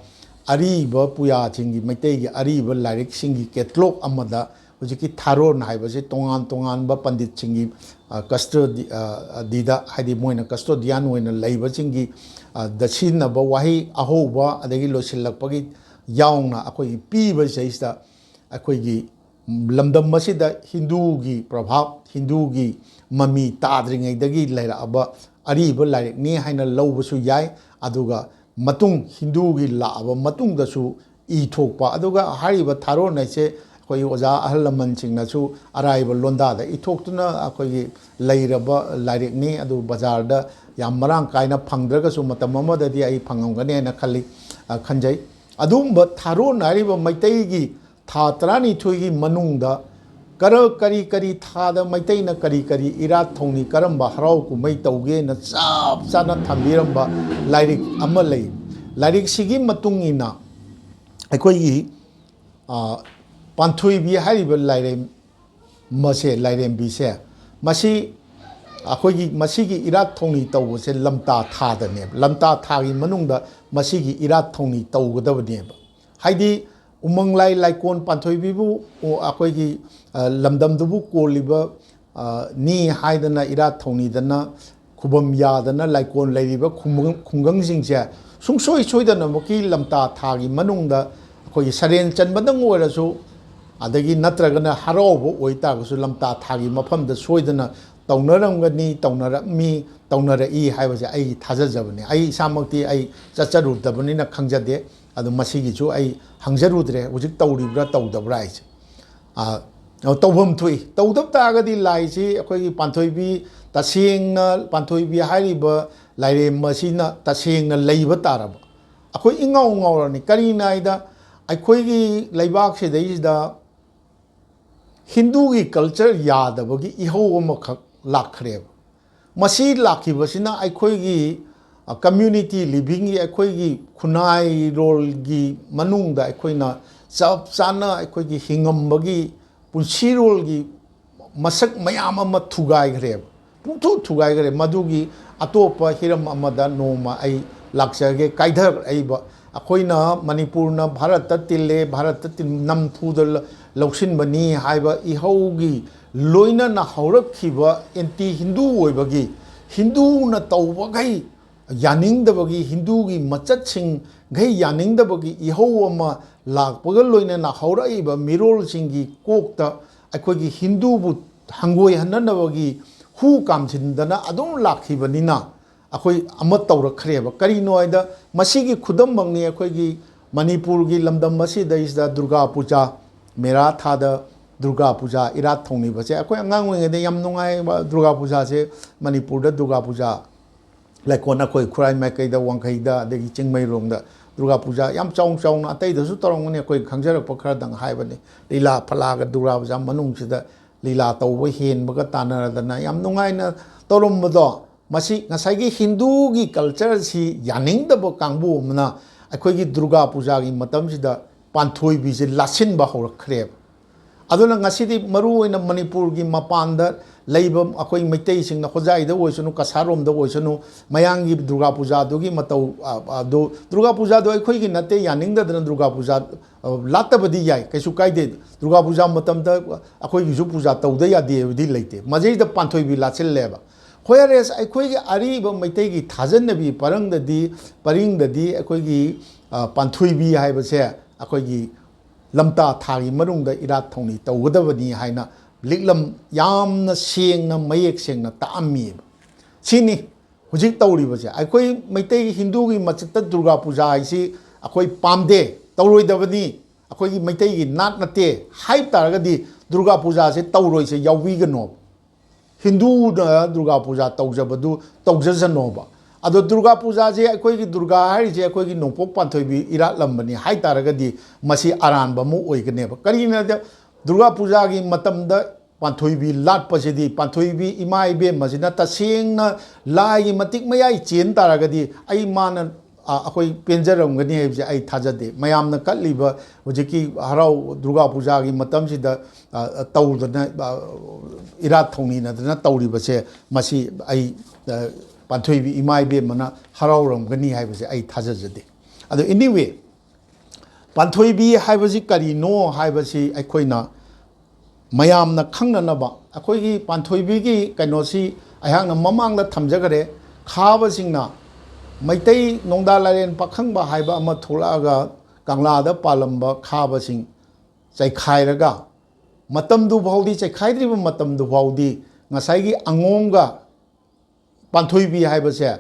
ꯑꯔꯤꯕ ꯄꯨꯌꯥꯁꯤꯡꯒꯤ, ꯃꯩꯇꯩꯒꯤ ꯑꯔꯤꯕ ꯂꯥꯏꯔꯤꯛꯁꯤꯡꯒꯤ ꯀꯦꯇꯂꯣꯛ ꯑꯃꯗ ꯍꯧꯖꯤꯛꯀꯤ ꯊꯥꯔꯣꯟ ꯍꯥꯏꯕꯁꯤ ꯇꯣꯉꯥꯟ ꯇꯣꯉꯥꯟꯕ ꯄꯟꯗꯤꯠꯁꯤꯡꯒꯤ, ꯑ, ꯀꯁꯇꯗꯤ-, ꯑ, ꯗꯤꯗ, ꯍꯥꯏꯗꯤ ꯃꯣꯏꯅ ꯀꯁꯇꯣꯗꯤꯌꯥꯟ ꯑꯣꯏꯅ ꯂꯩꯕꯁꯤꯡꯒꯤ, ꯑ, ꯗ ꯁꯤꯖꯤꯟꯅꯕ ꯋꯥꯍꯩ ꯑꯍꯧꯕ ꯑꯗꯒꯤ ꯂꯣꯏꯁꯤꯜꯂꯛꯄꯒꯤ ꯌꯥꯎꯅ ꯑꯩꯈꯣꯏꯒꯤ ꯄꯤꯕꯁꯤꯗꯩꯁꯤꯗ ꯑꯩꯈꯣꯏꯒꯤ ꯂꯝꯗꯝ ꯑꯁꯤꯗ ꯍꯤꯟꯗꯨꯒꯤ ꯄ꯭ꯔꯚꯥꯕ, ꯍꯤꯟꯗꯨꯒꯤ ꯃꯃꯤ ꯇꯥꯗ꯭ꯔꯤꯉꯩꯗꯒꯤ ꯂꯩꯔꯛꯑꯕ ꯑꯔꯤꯕ ꯂꯥꯏꯔꯤꯛꯅꯤ ꯍꯥꯏꯅ ꯂꯧꯕꯁꯨ ꯌꯥꯏ꯫ ꯑꯗꯨꯒ ꯃꯇꯨꯡ ꯍꯤꯟꯗꯨꯒꯤ ꯂꯥꯛꯑꯕ ꯃꯇꯨꯡꯗꯁꯨ ꯏ ꯊꯣꯛꯄ, ꯑꯗꯨꯒ ꯍꯥꯏꯔꯤꯕ ꯊꯥꯔꯣꯟ ꯍꯥꯏꯁꯦ ꯑꯩꯈꯣꯏ ꯑꯣꯖꯥ ꯑꯍꯜ ꯂꯃꯟꯁꯤꯡꯅꯁꯨ ꯑꯔꯥꯏꯕ ꯂꯣꯟꯗꯥꯗ ꯏꯊꯣꯛꯇꯨꯅ ꯑꯩꯈꯣꯏꯒꯤ ꯂꯩꯔꯕ ꯂꯥꯏꯔꯤꯛꯅꯤ꯫ ꯑꯗꯨ ꯕꯖꯥꯔꯗ ꯌꯥꯝ ꯃꯔꯥꯡ ꯀꯥꯏꯅ ꯐꯪꯗ꯭ꯔꯒꯁꯨ ꯃꯇꯝ ꯑꯃꯗꯗꯤ ꯑꯩ ꯐꯪꯉꯝꯒꯅꯤ ꯍꯥꯏꯅ ꯈꯜꯂꯤ, ꯑ, ꯈꯟꯖꯩ꯫ ꯑꯗꯨꯒꯨꯝꯕ ꯊꯥꯔꯣꯟ ꯍꯥꯏꯔꯤꯕ ꯃꯩꯇꯩꯒꯤ ꯊꯥ ꯇꯔꯥꯅꯤꯊꯣꯏꯒꯤ ꯃꯅꯨꯡꯗ ꯀꯔ-, ꯀꯔꯤ ꯀꯔꯤ ꯊꯥꯗ ꯃꯩꯇꯩꯅ ꯀꯔꯤ ꯀꯔꯤ ꯏꯔꯥꯠ ꯊꯧꯅꯤ, ꯀꯔꯝꯕ ꯍꯔꯥꯎ ꯀꯨꯝꯍꯩ ꯇꯧꯒꯦꯅ ꯆꯞ ꯆꯥꯅ ꯊꯝꯕꯤꯔꯝꯕ ꯂꯥꯏꯔꯤꯛ ꯑꯃ ꯂꯩ꯫ ꯂꯥꯏꯔꯤꯛꯁꯤꯒꯤ ꯃꯇꯨꯡ ꯏꯟꯅ ꯑꯩꯈꯣꯏꯒꯤ, ꯑ, ꯄꯥꯟꯊꯣꯏꯕꯤ ꯍꯥꯏꯔꯤꯕ ꯂꯥꯏꯔꯦꯝ-, ꯃꯁꯦ, ꯂꯥꯏꯔꯦꯝꯕꯤꯁꯦ, ꯃꯁꯤ ꯑꯩꯈꯣꯏꯒꯤ ꯃꯁꯤꯒꯤ ꯏꯔꯥꯠ ꯊꯧꯅꯤ ꯇꯧꯕꯁꯦ ꯂꯝꯇꯥ ꯊꯥꯗꯅꯦꯕ꯫ ꯂꯝꯇꯥ ꯊꯥꯒꯤ ꯃꯅꯨꯡꯗ ꯃꯁꯤꯒꯤ ꯏꯔꯥꯠ ꯊꯧꯅꯤ ꯇꯧꯒꯗꯕꯅꯦꯕ꯫ ꯍꯥꯏꯗꯤ ꯎꯃꯪ ꯂꯥꯏ ꯂꯥꯏꯀꯣꯟ ꯄꯥꯟꯊꯣꯏꯕꯤꯕꯨ, ꯑꯣ, ꯑꯩꯈꯣꯏꯒꯤ, ꯑ, ꯂꯝꯗꯝꯗꯨꯕꯨ ꯀꯣꯜꯂꯤꯕ, ꯑ, ꯅꯤ ꯍꯥꯏꯗꯅ ꯏꯔꯥꯠ ꯊꯧꯅꯤꯗꯅ ꯈꯨꯕꯝ ꯌꯥꯗꯅ ꯂꯥꯏꯀꯣꯟ ꯂꯩꯔꯤꯕ ꯈꯨꯡꯒꯪ-, ꯈꯨꯡꯒꯪꯁꯤꯡꯁꯦ ꯁꯨꯡꯁꯣꯏ ꯁꯣꯏꯗꯅꯃꯛꯀꯤ ꯂꯝꯇꯥ ꯊꯥꯒꯤ ꯃꯅꯨꯡꯗ ꯑꯩꯈꯣꯏꯒꯤ ꯁꯔꯦꯟ ꯆꯟꯕꯗꯪ ꯑꯣꯏꯔꯁꯨ, ꯑꯗꯒꯤ ꯅꯠꯇ꯭ꯔꯒꯅ ꯍꯔꯥꯎꯕ ꯑꯣꯏꯇꯥꯔꯒꯁꯨ ꯂꯝꯇꯥ ꯊꯥꯒꯤ ꯃꯐꯝꯗ ꯁꯣꯏꯗꯅ ꯇꯧꯅꯔꯝꯒꯅꯤ, ꯇꯧꯅꯔꯝꯃꯤ, ꯇꯧꯅꯔꯛꯏ ꯍꯥꯏꯕꯁꯦ ꯑꯩꯒꯤ ꯊꯥꯖꯖꯕꯅꯤ꯫ ꯑꯩ ꯏꯁꯥꯃꯛꯇꯤ ꯑꯩ ꯆꯠꯆꯔꯨꯗꯕꯅꯤꯅ ꯈꯪꯖꯗꯦ꯫ ꯑꯗꯨ ꯃꯁꯤꯒꯤꯁꯨ ꯑꯩ ꯍꯪꯖꯔꯨꯗ꯭ꯔꯦ, ꯍꯧꯖꯤꯛ ꯇꯧꯔꯤꯕ꯭ꯔꯥ ꯇꯧꯗꯕ꯭ꯔꯥ ꯍꯥꯏꯁꯦ꯫ ꯑ, ꯇꯧꯐꯝ ꯊꯣꯛꯏ꯫ ꯇꯧꯗꯕ ꯇꯥꯔꯒꯗꯤ ꯂꯥꯏꯁꯤ ꯑꯩꯈꯣꯏꯒꯤ ꯄꯥꯟꯊꯣꯏꯕꯤ ꯇꯁꯦꯡꯅ, ꯄꯥꯟꯊꯣꯏꯕꯤ ꯍꯥꯏꯔꯤꯕ ꯂꯥꯏꯔꯦꯝ ꯑꯁꯤꯅ ꯇꯁꯦꯡꯅ ꯂꯩꯕ ꯇꯥꯔꯕ, ꯑꯩꯈꯣꯏ ꯏꯉꯥꯎ ꯉꯥꯎꯔꯅꯤ꯫ ꯀꯔꯤꯅꯣ ꯍꯥꯏꯗ ꯑꯩꯈꯣꯏꯒꯤ ꯂꯩꯕꯥꯛꯁꯤꯗꯩꯁꯤꯗ ꯍꯤꯟꯗꯨꯒꯤ culture ꯌꯥꯗꯕꯒꯤ ꯏꯍꯧ ꯑꯃꯈꯛ ꯂꯥꯛꯈ꯭ꯔꯦꯕ꯫ ꯃꯁꯤ ꯂꯥꯛꯈꯤꯕꯁꯤꯅ ꯑꯩꯈꯣꯏꯒꯤ, ꯑ, community livingꯒꯤ, ꯑꯩꯈꯣꯏꯒꯤ ꯈꯨꯟꯅꯥꯏꯔꯣꯜꯒꯤ ꯃꯅꯨꯡꯗ ꯑꯩꯈꯣꯏꯅ ꯆꯞ ꯆꯥꯅ ꯑꯩꯈꯣꯏꯒꯤ ꯍꯤꯡꯉꯝꯕꯒꯤ ꯄꯨꯟꯁꯤꯔꯣꯜꯒꯤ ꯃꯁꯛ ꯃꯌꯥꯝ ꯑꯃ ꯊꯨꯒꯥꯏꯈ꯭ꯔꯦꯕ꯫ ꯄꯨꯡꯊꯨ ꯊꯨꯒꯥꯏꯈ꯭ꯔꯦ꯫ ꯃꯗꯨꯒꯤ ꯑꯇꯣꯞꯄ ꯍꯤꯔꯝ ꯑꯃꯗ ꯅꯣꯡꯃ ꯑꯩ ꯂꯥꯛꯆꯒꯦ꯫ ꯀꯥꯏꯊꯔꯛꯏꯕ ꯑꯩꯈꯣꯏꯅ ꯃꯅꯤꯄꯨꯔꯅ ꯚꯥꯔꯠꯇ ꯇꯤꯜꯂꯦ, ꯚꯥꯔꯠꯇ ꯇꯤꯟ-, ꯅꯝꯐꯨꯗ ꯂ-, ꯂꯧꯁꯤꯟꯕꯅꯤ ꯍꯥꯏꯕ ꯏꯍꯧꯒꯤ ꯂꯣꯏꯅꯅ ꯍꯧꯔꯛꯈꯤꯕ anti ꯍꯤꯟꯗꯨ ꯑꯣꯏꯕꯒꯤ, ꯍꯤꯟꯗꯨꯅ ꯇꯧꯕꯈꯩ ꯌꯥꯅꯤꯡꯗꯕꯒꯤ, ꯍꯤꯟꯗꯨꯒꯤ ꯃꯆꯠꯁꯤꯡꯈꯩ ꯌꯥꯅꯤꯡꯗꯕꯒꯤ ꯏꯍꯧ ꯑꯃ ꯂꯥꯛꯄꯒ ꯂꯣꯏꯅꯅ ꯍꯧꯔꯛꯏꯕ ꯃꯤꯔꯣꯜꯁꯤꯡꯒꯤ ꯀꯣꯛꯇ ꯑꯩꯈꯣꯏꯒꯤ ꯍꯤꯟꯗꯨꯕꯨ ꯍꯪꯒꯣꯏꯍꯟꯅꯅꯕꯒꯤ ꯍꯨ ꯀꯥꯝꯁꯤꯟꯗꯅ ꯑꯗꯨꯝ ꯂꯥꯛꯈꯤꯕꯅꯤꯅ ꯑꯩꯈꯣꯏ ꯑꯃ ꯇꯧꯔꯛꯈ꯭ꯔꯦꯕ꯫ ꯀꯔꯤꯅꯣ ꯍꯥꯏꯗ ꯃꯁꯤꯒꯤ ꯈꯨꯗꯝꯃꯛꯅꯤ꯫ ꯑꯩꯈꯣꯏꯒꯤ ꯃꯅꯤꯄꯨꯔꯒꯤ ꯂꯝꯗꯝ ꯑꯁꯤꯗꯩꯁꯤꯗ ꯗꯨꯔꯒꯥ ꯄꯨꯖꯥ, ꯃꯦꯔꯥ ꯊꯥꯗ ꯗꯨꯔꯒꯥ ꯄꯨꯖꯥ ꯏꯔꯥꯠ ꯊꯧꯅꯤꯕꯁꯦ ꯑꯩꯈꯣꯏ ꯑꯉꯥꯡ ꯑꯣꯏꯔꯤꯉꯩꯗ ꯌꯥꯝ ꯅꯨꯡꯉꯥꯏꯕ꯫ ꯗꯨꯔꯒꯥ ꯄꯨꯖꯥꯁꯦ ꯃꯅꯤꯄꯨꯔꯗ ꯗꯨꯔꯒꯥ ꯄꯨꯖꯥ ꯂꯩꯀꯣꯟ ꯑꯩꯈꯣꯏ ꯈꯨꯔꯥꯏ ꯃꯥꯏꯀꯩꯗ, ꯋꯥꯡꯈꯩꯗ, ꯑꯗꯒꯤ ꯆꯤꯡꯃꯩꯔꯣꯡꯗ ꯗꯨꯔꯒꯥ ꯄꯨꯖꯥ ꯌꯥꯝ ꯆꯥꯎ ꯆꯥꯎꯅ, ꯑꯇꯩꯗꯁꯨ ꯇꯧꯔꯝꯒꯅꯤ, ꯑꯩꯈꯣꯏ ꯈꯪꯖꯔꯛꯄ ꯈꯔꯗꯪ ꯍꯥꯏꯕꯅꯤ꯫ ꯂꯤꯂꯥ ꯐꯂꯥꯒ ꯗꯨꯔꯒꯥ ꯄꯨꯖꯥ ꯃꯅꯨꯡꯁꯤꯗ ꯂꯤꯂꯥ ꯇꯧꯕ ꯍꯦꯟꯕꯒ ꯇꯥꯟꯅꯔꯗꯅ ꯌꯥꯝ ꯅꯨꯡꯉꯥꯏꯅ ꯇꯧꯔꯝꯕꯗꯣ, ꯃꯁꯤ ꯉꯁꯥꯏꯒꯤ ꯍꯤꯟꯗꯨꯒꯤ ꯀꯜꯆꯔꯁꯤ ꯌꯥꯅꯤꯡꯗꯕ ꯀꯥꯡꯕꯨ ꯑꯃꯅ ꯑꯩꯈꯣꯏꯒꯤ ꯗꯨꯔꯒꯥ ꯄꯨꯖꯥꯒꯤ ꯃꯇꯝꯁꯤꯗ ꯄꯥꯟꯊꯣꯏꯕꯤꯁꯦ ꯂꯥꯠꯁꯤꯟꯕ ꯍꯧꯔꯛꯈ꯭ꯔꯦꯕ꯫ ꯑꯗꯨꯅ ꯉꯁꯤꯗꯤ ꯃꯔꯨ ꯑꯣꯏꯅ ꯃꯅꯤꯄꯨꯔꯒꯤ ꯃꯄꯥꯟꯗ ꯂꯩꯕ ꯑꯩꯈꯣꯏ ꯃꯩꯇꯩꯁꯤꯡꯅ, ꯍꯣꯖꯥꯏꯗ ꯑꯣꯏꯁꯅꯨ, ꯀꯁꯥꯔꯣꯝꯗ ꯑꯣꯏꯁꯅꯨ, ꯃꯌꯥꯡꯒꯤ ꯗꯨꯔꯒꯥ ꯄꯨꯖꯥꯗꯨꯒꯤ ꯃꯇꯧ, ꯑ, ꯑꯗꯨ, ꯗꯨꯔꯒꯥ ꯄꯨꯖꯥꯗꯣ ꯑꯩꯈꯣꯏꯒꯤ ꯅꯠꯇꯦ, ꯌꯥꯅꯤꯡꯗꯗꯅ ꯗꯨꯔꯒꯥ ꯄꯨꯖꯥ, ꯑ, ꯂꯥꯠꯇꯕꯗꯤ ꯌꯥꯏ, ꯀꯩꯁꯨ ꯀꯥꯏꯗꯦ꯫ ꯗꯨꯔꯒꯥ ꯄꯨꯖꯥ ꯃꯇꯝꯗ ꯑꯩꯈꯣꯏꯒꯤꯁꯨ ꯄꯨꯖꯥ ꯇꯧꯗ ꯌꯥꯗꯦ ꯍꯥꯏꯕꯗꯤ ꯂꯩꯇꯦ꯫ ꯃꯁꯤꯗ ꯄꯥꯟꯊꯣꯏꯕꯤ ꯂꯥꯠꯁꯤꯜꯂꯦꯕ꯫ ꯍꯣꯏ, ꯑꯔꯦꯁ, ꯑꯩꯈꯣꯏꯒꯤ ꯑꯔꯤꯕ ꯃꯩꯇꯩꯒꯤ ꯊꯥꯖꯅꯕꯤ ꯄꯔꯪꯗꯗꯤ, ꯄꯔꯤꯡꯗꯗꯤ ꯑꯩꯈꯣꯏꯒꯤ, ꯑ, ꯄꯥꯟꯊꯣꯏꯕꯤ ꯍꯥꯏꯕꯁꯦ ꯑꯩꯈꯣꯏꯒꯤ ꯂꯝꯇꯥ ꯊꯥꯒꯤ ꯃꯅꯨꯡꯗ ꯏꯔꯥꯠ ꯊꯧꯅꯤ ꯇꯧꯒꯗꯕꯅꯤ ꯍꯥꯏꯅ ꯂꯤꯛꯂꯝ ꯌꯥꯝꯅ ꯁꯦꯡꯅ, ꯃꯌꯦꯛ ꯁꯦꯡꯅ ꯇꯥꯛꯑꯝꯃꯤꯕ꯫ ꯁꯤꯅꯤ ꯍꯧꯖꯤꯛ ꯇꯧꯔꯤꯕꯁꯦ꯫ ꯑꯩꯈꯣꯏ ꯃꯩꯇꯩ ꯍꯤꯟꯗꯨꯒꯤ ꯃꯆꯤꯠꯇ ꯗꯨꯔꯒꯥ ꯄꯨꯖꯥ ꯍꯥꯏꯁꯤ ꯑꯩꯈꯣꯏ ꯄꯥꯝꯗꯦ, ꯇꯧꯔꯣꯏꯗꯕꯅꯤ, ꯑꯩꯈꯣꯏꯒꯤ ꯃꯩꯇꯩꯒꯤ ꯅꯥꯠ ꯅꯠꯇꯦ ꯍꯥꯏ ꯇꯥꯔꯒꯗꯤ ꯗꯨꯔꯒꯥ ꯄꯨꯖꯥꯁꯦ ꯇꯧꯔꯣꯏꯁꯦ ꯌꯥꯎꯕꯤꯒꯅꯣ꯫ ꯍꯤꯟꯗꯨꯅ ꯗꯨꯔꯒꯥ ꯄꯨꯖꯥ ꯇꯧꯖꯕꯗꯨ ꯇꯧꯖꯁꯅꯣꯕ꯫ ꯑꯗꯣ ꯗꯨꯔꯒꯥ ꯄꯨꯖꯥꯁꯦ, ꯑꯩꯈꯣꯏꯒꯤ ꯗꯨꯔꯒꯥ ꯍꯥꯏꯔꯤꯁꯦ ꯑꯩꯈꯣꯏꯒꯤ ꯅꯣꯡꯄꯣꯛ ꯄꯥꯟꯊꯣꯏꯕꯤ ꯏꯔꯥꯠꯂꯝꯕꯅꯤ ꯍꯥꯏ ꯇꯥꯔꯒꯗꯤ ꯃꯁꯤ ꯑꯔꯥꯟꯕ ꯑꯃ ꯑꯣꯏꯒꯅꯦꯕ꯫ ꯀꯔꯤꯒꯤꯅꯣ ꯍꯥꯏꯗ, ꯗꯨꯔꯒꯥ ꯄꯨꯖꯥꯒꯤ ꯃꯇꯝꯗ ꯄꯥꯟꯊꯣꯏꯕꯤ ꯂꯥꯠꯄꯁꯤꯗꯤ, ꯄꯥꯟꯊꯣꯏꯕꯤ ꯏꯃꯥ ꯏꯕꯦꯝꯃꯁꯤꯅ ꯇꯁꯦꯡꯅ ꯂꯥꯏꯒꯤ ꯃꯇꯤꯛ ꯃꯌꯥꯏ ꯆꯦꯟ ꯇꯥꯔꯒꯗꯤ, ꯑꯩ ꯃꯥꯅ, ꯑ, ꯑꯩꯈꯣꯏ ꯄꯦꯟꯖꯔꯝꯒꯅꯤ ꯍꯥꯏꯕꯁꯦ ꯑꯩ ꯊꯥꯖꯗꯦ꯫ ꯃꯌꯥꯝꯅ ꯀꯠꯂꯤꯕ ꯍꯧꯖꯤꯛꯀꯤ ꯍꯔꯥꯎ, ꯗꯨꯔꯒꯥ ꯄꯨꯖꯥꯒꯤ ꯃꯇꯝꯁꯤꯗ, ꯑ, ꯑ, ꯇꯧꯗꯅ, ꯑ, ꯏꯔꯥꯠ ꯊꯧꯅꯤꯅꯗꯅ ꯇꯧꯔꯤꯕꯁꯦ, ꯃꯁꯤ ꯑꯩ, ꯑ, ꯄꯥꯟꯊꯣꯏꯕꯤ ꯏꯃꯥ ꯏꯕꯦꯝꯃꯅ ꯍꯔꯥꯎꯔꯝꯒꯅꯤ ꯍꯥꯏꯕꯁꯦ ꯑꯩ ꯊꯥꯖꯖꯗꯦ꯫ ꯑꯗꯣ, anyway, ꯄꯥꯟꯊꯣꯏꯕꯤ ꯍꯥꯏꯕꯁꯤ ꯀꯔꯤꯅꯣ ꯍꯥꯏꯕꯁꯤ ꯑꯩꯈꯣꯏꯅ ꯃꯌꯥꯝꯅ ꯈꯪꯅꯅꯕ, ꯑꯩꯈꯣꯏꯒꯤ ꯄꯥꯟꯊꯣꯏꯕꯤꯒꯤ ꯀꯩꯅꯣꯁꯤ ꯑꯩꯍꯥꯛꯅ ꯃꯃꯥꯡꯗ ꯊꯝꯖꯈ꯭ꯔꯦ꯫ ꯈꯥꯕꯁꯤꯡꯅ, ꯃꯩꯇꯩ ꯅꯣꯡꯗꯥ ꯂꯥꯏꯔꯦꯟ ꯄꯥꯈꯪꯕ ꯍꯥꯏꯕ ꯑꯃ ꯊꯣꯛꯂꯛꯑꯒ ꯀꯪꯂꯥꯗ ꯄꯥꯜꯂꯝꯕ ꯈꯥꯕꯁꯤꯡ ꯆꯩꯈꯥꯏꯔꯒ, ꯃꯇꯝꯗꯨ ꯐꯥꯎꯗꯤ, ꯆꯩꯈꯥꯏꯗ꯭ꯔꯤꯕ ꯃꯇꯝꯗꯨ ꯐꯥꯎꯗꯤ ꯉꯁꯥꯏꯒꯤ ꯑꯉꯣꯝꯒ ꯄꯥꯟꯊꯣꯏꯕꯤ ꯍꯥꯏꯕꯁꯦ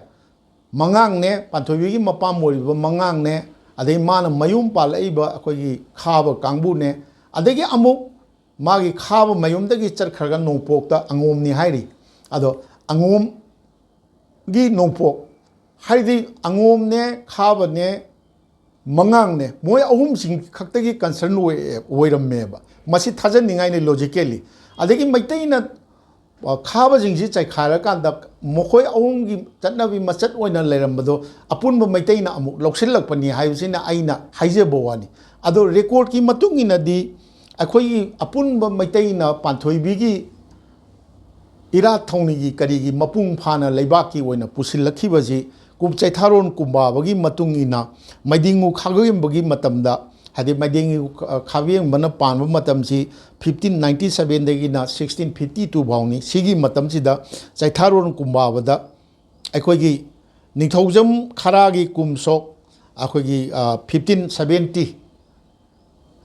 ꯃꯉꯥꯡꯅꯦ, ꯄꯥꯟꯊꯣꯏꯕꯤꯒꯤ ꯃꯄꯥꯝ ꯑꯣꯏꯔꯤꯕ ꯃꯉꯥꯡꯅꯦ, ꯑꯗꯩ ꯃꯥꯅ ꯃꯌꯨꯝ ꯄꯥꯜꯂꯛꯏꯕ ꯑꯩꯈꯣꯏꯒꯤ ꯈꯥꯕ ꯀꯥꯡꯕꯨꯅꯦ, ꯑꯗꯒꯤ ꯑꯃꯨꯛ ꯃꯥꯒꯤ ꯈꯥꯕ ꯃꯌꯨꯝꯗꯒꯤ ꯆꯠꯈ꯭ꯔꯒ ꯅꯣꯡꯄꯣꯛꯇ ꯑꯉꯣꯝꯅꯤ ꯍꯥꯏꯔꯤ꯫ ꯑꯗꯣ ꯑꯉꯣꯝꯒꯤ ꯅꯣꯡꯄꯣꯛ ꯍꯥꯏꯗꯤ ꯑꯉꯣꯝꯅꯦ, ꯈꯥꯕꯅꯦ, ꯃꯉꯥꯡꯅꯦ, ꯃꯣꯏ ꯑꯍꯨꯝꯁꯤꯡ ꯈꯛꯇꯒꯤ concern ꯑꯣꯏ-, ꯑꯣꯏꯔꯝꯃꯦꯕ꯫ ꯃꯁꯤ ꯊꯥꯖꯅꯤꯡꯉꯥꯏꯅꯤ logically꯫ ꯑꯗꯒꯤ ꯃꯩꯇꯩꯅ, ꯑ, ꯈꯥꯕꯁꯤꯡꯁꯤ ꯆꯩꯈꯥꯏꯔꯀꯥꯟꯗ ꯃꯈꯣꯏ ꯑꯍꯨꯝꯒꯤ ꯆꯠꯅꯕꯤ ꯃꯆꯠ ꯑꯣꯏꯅ ꯂꯩꯔꯝꯕꯗꯣ ꯑꯄꯨꯟꯕ ꯃꯩꯇꯩꯅ ꯑꯃꯨꯛ ꯂꯧꯁꯤꯜꯂꯛꯄꯅꯤ ꯍꯥꯏꯕꯁꯤꯅ ꯑꯩꯅ ꯍꯥꯏꯖꯕ ꯋꯥꯅꯤ꯫ ꯑꯗꯣ recordꯀꯤ ꯃꯇꯨꯡ ꯏꯟꯅꯗꯤ ꯑꯩꯈꯣꯏꯒꯤ ꯑꯄꯨꯟꯕ ꯃꯩꯇꯩꯅ ꯄꯥꯟꯊꯣꯏꯕꯤꯒꯤ ꯏꯔꯥꯠ ꯊꯧꯅꯤꯒꯤ ꯀꯔꯤꯒꯤ ꯃꯄꯨꯡ ꯐꯥꯅ ꯂꯩꯕꯥꯛꯀꯤ ꯑꯣꯏꯅ ꯄꯨꯁꯤꯜꯂꯛꯈꯤꯕꯁꯤ ꯀꯨꯝ-, ꯆꯩꯊꯥꯔꯣꯟ ꯀꯨꯝꯕꯥꯕꯒꯤ ꯃꯇꯨꯡ ꯏꯟꯅ ꯃꯩꯗꯤꯡꯉꯨ ꯈꯥꯒꯦꯝꯕꯒꯤ ꯃꯇꯝꯗ, ꯍꯥꯏꯗꯤ ꯃꯩꯗꯤꯡꯉꯨ ꯈꯥꯒꯦꯝꯕꯅ ꯄꯥꯟꯕ ꯃꯇꯝꯁꯤ fifteen ninety sevenꯗꯒꯤꯅ sixteen fifty two ꯐꯥꯎꯅꯤ꯫ ꯁꯤꯒꯤ ꯃꯇꯝꯁꯤꯗ ꯆꯩꯊꯥꯔꯣꯟ ꯀꯨꯝꯕꯥꯕꯗ ꯑꯩꯈꯣꯏꯒꯤ ꯅꯤꯡꯊꯧꯖꯝ ꯈꯔꯥꯒꯤ ꯀꯨꯝꯁꯣꯛ ꯑꯩꯈꯣꯏꯒꯤ, ꯑ, fifteen seventy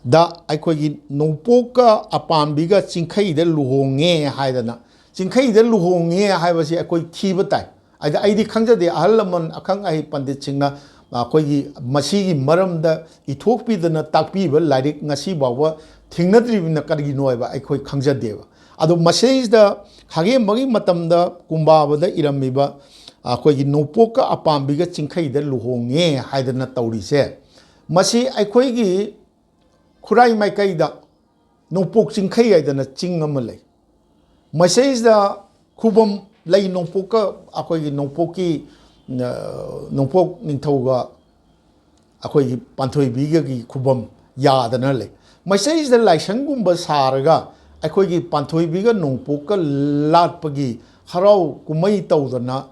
ꯗ ꯑꯩꯈꯣꯏꯒꯤ ꯅꯣꯡꯄꯣꯛꯀ ꯑꯄꯥꯝꯕꯤꯒ ꯆꯤꯡꯈꯩꯗ ꯂꯨꯍꯣꯡꯉꯦ ꯍꯥꯏꯗꯅ, ꯆꯤꯡꯈꯩꯗ ꯂꯨꯍꯣꯡꯉꯦ ꯍꯥꯏꯕꯁꯤ ꯑꯩꯈꯣꯏ ꯊꯤꯕ ꯇꯥꯏ꯫ ꯑꯗ ꯑꯩꯗꯤ ꯈꯪꯖꯗꯦ, ꯑꯍꯜ ꯂꯃꯟ ꯑꯈꯪ ꯑꯍꯩ ꯄꯟꯗꯤꯠꯁꯤꯡꯅ ꯑꯩꯈꯣꯏꯒꯤ ꯃꯁꯤꯒꯤ ꯃꯔꯝꯗ ꯏꯊꯣꯛꯄꯤꯗꯅ ꯇꯥꯛꯄꯤꯕ ꯂꯥꯏꯔꯤꯛ ꯉꯁꯤ ꯐꯥꯎꯕ ꯊꯦꯡꯅꯗ꯭ꯔꯤꯕꯅ ꯀꯔꯤꯒꯤꯅꯣ ꯍꯥꯏꯕ ꯑꯩꯈꯣꯏ ꯈꯪꯖꯗꯦꯕ꯫ ꯑꯗꯣ ꯃꯁꯤꯗꯩꯁꯤꯗ ꯈꯥꯒꯦꯝꯕꯒꯤ ꯃꯇꯝꯗ ꯀꯨꯝꯕꯥꯕꯗ ꯏꯔꯝꯃꯤꯕ ꯑꯩꯈꯣꯏꯒꯤ ꯅꯣꯡꯄꯣꯛꯀ ꯑꯄꯥꯝꯕꯤꯒ ꯆꯤꯡꯈꯩꯗ ꯂꯨꯍꯣꯡꯉꯦ ꯍꯥꯏꯗꯅ ꯇꯧꯔꯤꯁꯦ, ꯃꯁꯤ ꯑꯩꯈꯣꯏꯒꯤ ꯈꯨꯔꯥꯏ ꯃꯥꯏꯀꯩꯗ ꯅꯣꯡꯄꯣꯛ ꯆꯤꯡꯈꯩ ꯍꯥꯏꯗꯅ ꯆꯤꯡ ꯑꯃ ꯂꯩ꯫ ꯃꯁꯤꯗꯩꯁꯤꯗ ꯈꯨꯕꯝ ꯂꯩ, ꯅꯣꯡꯄꯣꯛꯀ ꯑꯩꯈꯣꯏꯒꯤ ꯅꯣꯡꯄꯣꯛꯀꯤ, ꯑ, ꯅꯣꯡꯄꯣꯛ ꯅꯤꯡꯊꯧꯒ ꯑꯩꯈꯣꯏꯒꯤ ꯄꯥꯟꯊꯣꯏꯕꯤꯒꯒꯤ ꯈꯨꯕꯝ ꯌꯥꯗꯅ ꯂꯩ꯫ ꯃꯁꯤꯗꯩꯁꯤꯗ ꯂꯥꯏꯁꯪꯒꯨꯝꯕ ꯁꯥꯔꯒ ꯑꯩꯈꯣꯏꯒꯤ ꯄꯥꯟꯊꯣꯏꯕꯤꯒ ꯅꯣꯡꯄꯣꯛꯀ ꯂꯥꯠꯄꯒꯤ ꯍꯔꯥꯎ ꯀꯨꯝꯍꯩ ꯇꯧꯗꯅ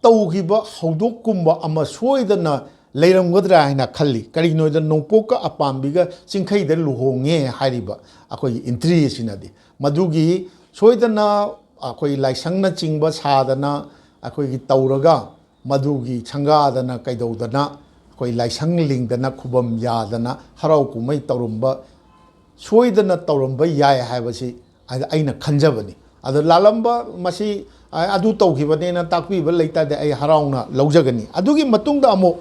ꯇꯧꯈꯤꯕ ꯍꯧꯗꯣꯛꯀꯨꯝꯕ ꯑꯃ ꯁꯣꯏꯗꯅ ꯂꯩꯔꯝꯒꯗ꯭ꯔꯥ ꯍꯥꯏꯅ ꯈꯜꯂꯤ꯫ ꯀꯔꯤꯒꯤꯅꯣꯗ ꯅꯣꯡꯄꯣꯛꯀ ꯑꯄꯥꯝꯕꯤꯒ ꯆꯤꯡꯈꯩꯗ ꯂꯨꯍꯣꯡꯉꯦ ꯍꯥꯏꯔꯤꯕ ꯑꯩꯈꯣꯏꯒꯤ entry ꯑꯁꯤꯅꯗꯤ꯫ ꯃꯗꯨꯒꯤ ꯁꯣꯏꯗꯅ ꯑꯩꯈꯣꯏ ꯂꯥꯏꯁꯪꯅꯆꯤꯡꯕ ꯁꯥꯗꯅ ꯑꯩꯈꯣꯏꯒꯤ ꯇꯧꯔꯒ ꯃꯗꯨꯒꯤ ꯁꯪꯒꯥꯗꯅ ꯀꯩꯗꯧꯗꯅ ꯑꯩꯈꯣꯏ ꯂꯥꯏꯁꯪ ꯂꯤꯡꯗꯅ ꯈꯨꯕꯝ ꯌꯥꯗꯅ ꯍꯔꯥꯎ ꯀꯨꯝꯍꯩ ꯇꯧꯔꯝꯕ ꯁꯣꯏꯗꯅ ꯇꯧꯔꯝꯕ ꯌꯥꯏ ꯍꯥꯏꯕꯁꯤ ꯑꯩꯅ ꯈꯟꯖꯕꯅꯤ꯫ ꯑꯗꯣ ꯂꯥꯜꯂꯝꯕ ꯃꯁꯤ, ꯑ, ꯑꯗꯨ ꯇꯧꯈꯤꯕꯅꯦꯅ ꯇꯥꯛꯄꯤꯕ ꯂꯩꯇꯥꯔꯗꯤ ꯑꯩ ꯍꯔꯥꯎꯅ ꯂꯧꯖꯒꯅꯤ꯫ ꯑꯗꯨꯒꯤ ꯃꯇꯨꯡꯗ ꯑꯃꯨꯛ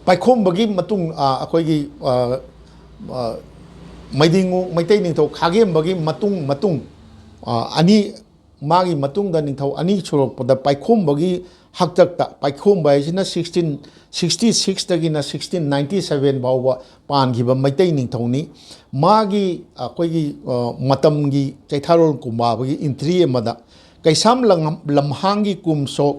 ꯄꯥꯏꯈꯣꯝꯕꯒꯤ ꯃꯇꯨꯡ, ꯑ, ꯑꯩꯈꯣꯏꯒꯤ, ꯑ, ꯑ, ꯃꯩꯗꯤꯉꯨ ꯃꯩꯇꯩ ꯅꯤꯡꯊꯧ ꯈꯥꯒꯦꯝꯕꯒꯤ ꯃꯇꯨꯡ ꯃꯇꯨꯡ, ꯑ, ꯑꯅꯤ, ꯃꯥꯒꯤ ꯃꯇꯨꯡꯗ ꯅꯤꯡꯊꯧ ꯑꯅꯤ ꯁꯨꯔꯛꯄꯗ ꯄꯥꯏꯈꯣꯝꯕꯒꯤ ꯍꯥꯛꯇꯛꯇ, ꯄꯥꯏꯈꯣꯝꯕ ꯍꯥꯏꯁꯤꯅ ꯁꯤꯛꯁꯇꯤꯟ ꯁꯤꯛꯁꯇꯤ ꯁꯤꯛꯁꯇꯒꯤꯅ ꯁꯤꯛꯁꯇꯤꯟ ꯅꯥꯏꯟꯇꯤ ꯁꯚꯦꯟ ꯐꯥꯎꯕ ꯄꯥꯟꯈꯤꯕ ꯃꯩꯇꯩ ꯅꯤꯡꯊꯧꯅꯤ꯫ ꯃꯥꯒꯤ, ꯑꯩꯈꯣꯏꯒꯤ, ꯑ, ꯃꯇꯝꯒꯤ ꯆꯩꯊꯥꯔꯣꯜ ꯀꯨꯝꯕꯥꯕꯒꯤ entry ꯑꯃꯗ ꯀꯩꯁꯥꯝ ꯂꯝ-, ꯂꯝꯍꯥꯡꯒꯤ ꯀꯨꯝꯁꯣꯛ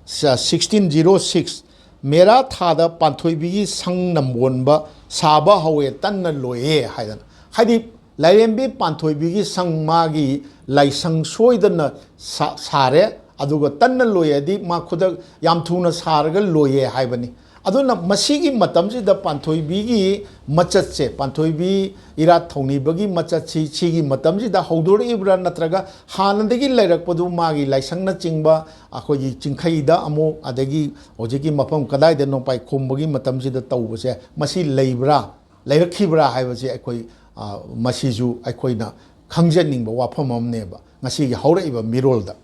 ꯁꯤꯛꯁꯇꯤꯟ ꯖꯤꯔꯣ ꯁꯤꯛꯁ ꯃꯦꯔꯥ ꯊꯥꯗ ꯄꯥꯟꯊꯣꯏꯕꯤꯒꯤ ꯁꯪ ꯅꯝꯕꯣꯟꯕ ꯁꯥꯕ ꯍꯧꯋꯦ, ꯇꯟꯅ ꯂꯣꯏꯌꯦ ꯍꯥꯏꯗꯅ꯫ ꯍꯥꯏꯗꯤ ꯂꯥꯏꯔꯦꯝꯕꯤ ꯄꯥꯟꯊꯣꯏꯕꯤꯒꯤ ꯁꯪ ꯃꯥꯒꯤ ꯂꯥꯏꯁꯪ ꯁꯣꯏꯗꯅ ꯁꯥ-, ꯁꯥꯔꯦ, ꯑꯗꯨꯒ ꯇꯟꯅ ꯂꯣꯏꯌꯦꯗꯤ ꯃꯥ ꯈꯨꯗꯛ ꯌꯥꯝ ꯊꯨꯅ ꯁꯥꯔꯒ ꯂꯣꯏꯌꯦ ꯍꯥꯏꯕꯅꯤ꯫ ꯑꯗꯨꯅ ꯃꯁꯤꯒꯤ ꯃꯇꯝꯁꯤꯗ ꯄꯥꯟꯊꯣꯏꯕꯤꯒꯤ ꯃꯆꯠꯁꯦ, ꯄꯥꯟꯊꯣꯏꯕꯤ ꯏꯔꯥꯠ ꯊꯧꯅꯤꯕꯒꯤ ꯃꯆꯠꯁꯤ ꯁꯤꯒꯤ ꯃꯇꯝꯁꯤꯗ ꯍꯧꯗꯣꯔꯛꯏꯕ꯭ꯔꯥ, ꯅꯠꯇ꯭ꯔꯒ ꯍꯥꯟꯅꯗꯒꯤ ꯂꯩꯔꯛꯄꯗꯨ ꯃꯥꯒꯤ ꯂꯥꯏꯁꯪꯅꯆꯤꯡꯕ ꯑꯩꯈꯣꯏꯒꯤ ꯆꯤꯡꯈꯩꯗ ꯑꯃꯨꯛ, ꯑꯗꯒꯤ ꯍꯧꯖꯤꯛꯀꯤ ꯃꯐꯝ ꯀꯗꯥꯏꯗ ꯅꯣꯡꯄꯥꯏ ꯈꯣꯝꯕꯒꯤ ꯃꯇꯝꯁꯤꯗ ꯇꯧꯕꯁꯦ ꯃꯁꯤ ꯂꯩꯕ꯭ꯔꯥ, ꯂꯩꯔꯛꯈꯤꯕ꯭ꯔꯥ ꯍꯥꯏꯕꯁꯤ ꯑꯩꯈꯣꯏ, ꯑ, ꯃꯁꯤꯁꯨ ꯑꯩꯈꯣꯏꯅ ꯈꯪꯖꯅꯤꯡꯕ ꯋꯥꯐꯝ ꯑꯃꯅꯦꯕ ꯉꯁꯤꯒꯤ ꯍꯧꯔꯛꯏꯕ ꯃꯤꯔꯣꯜꯗ꯫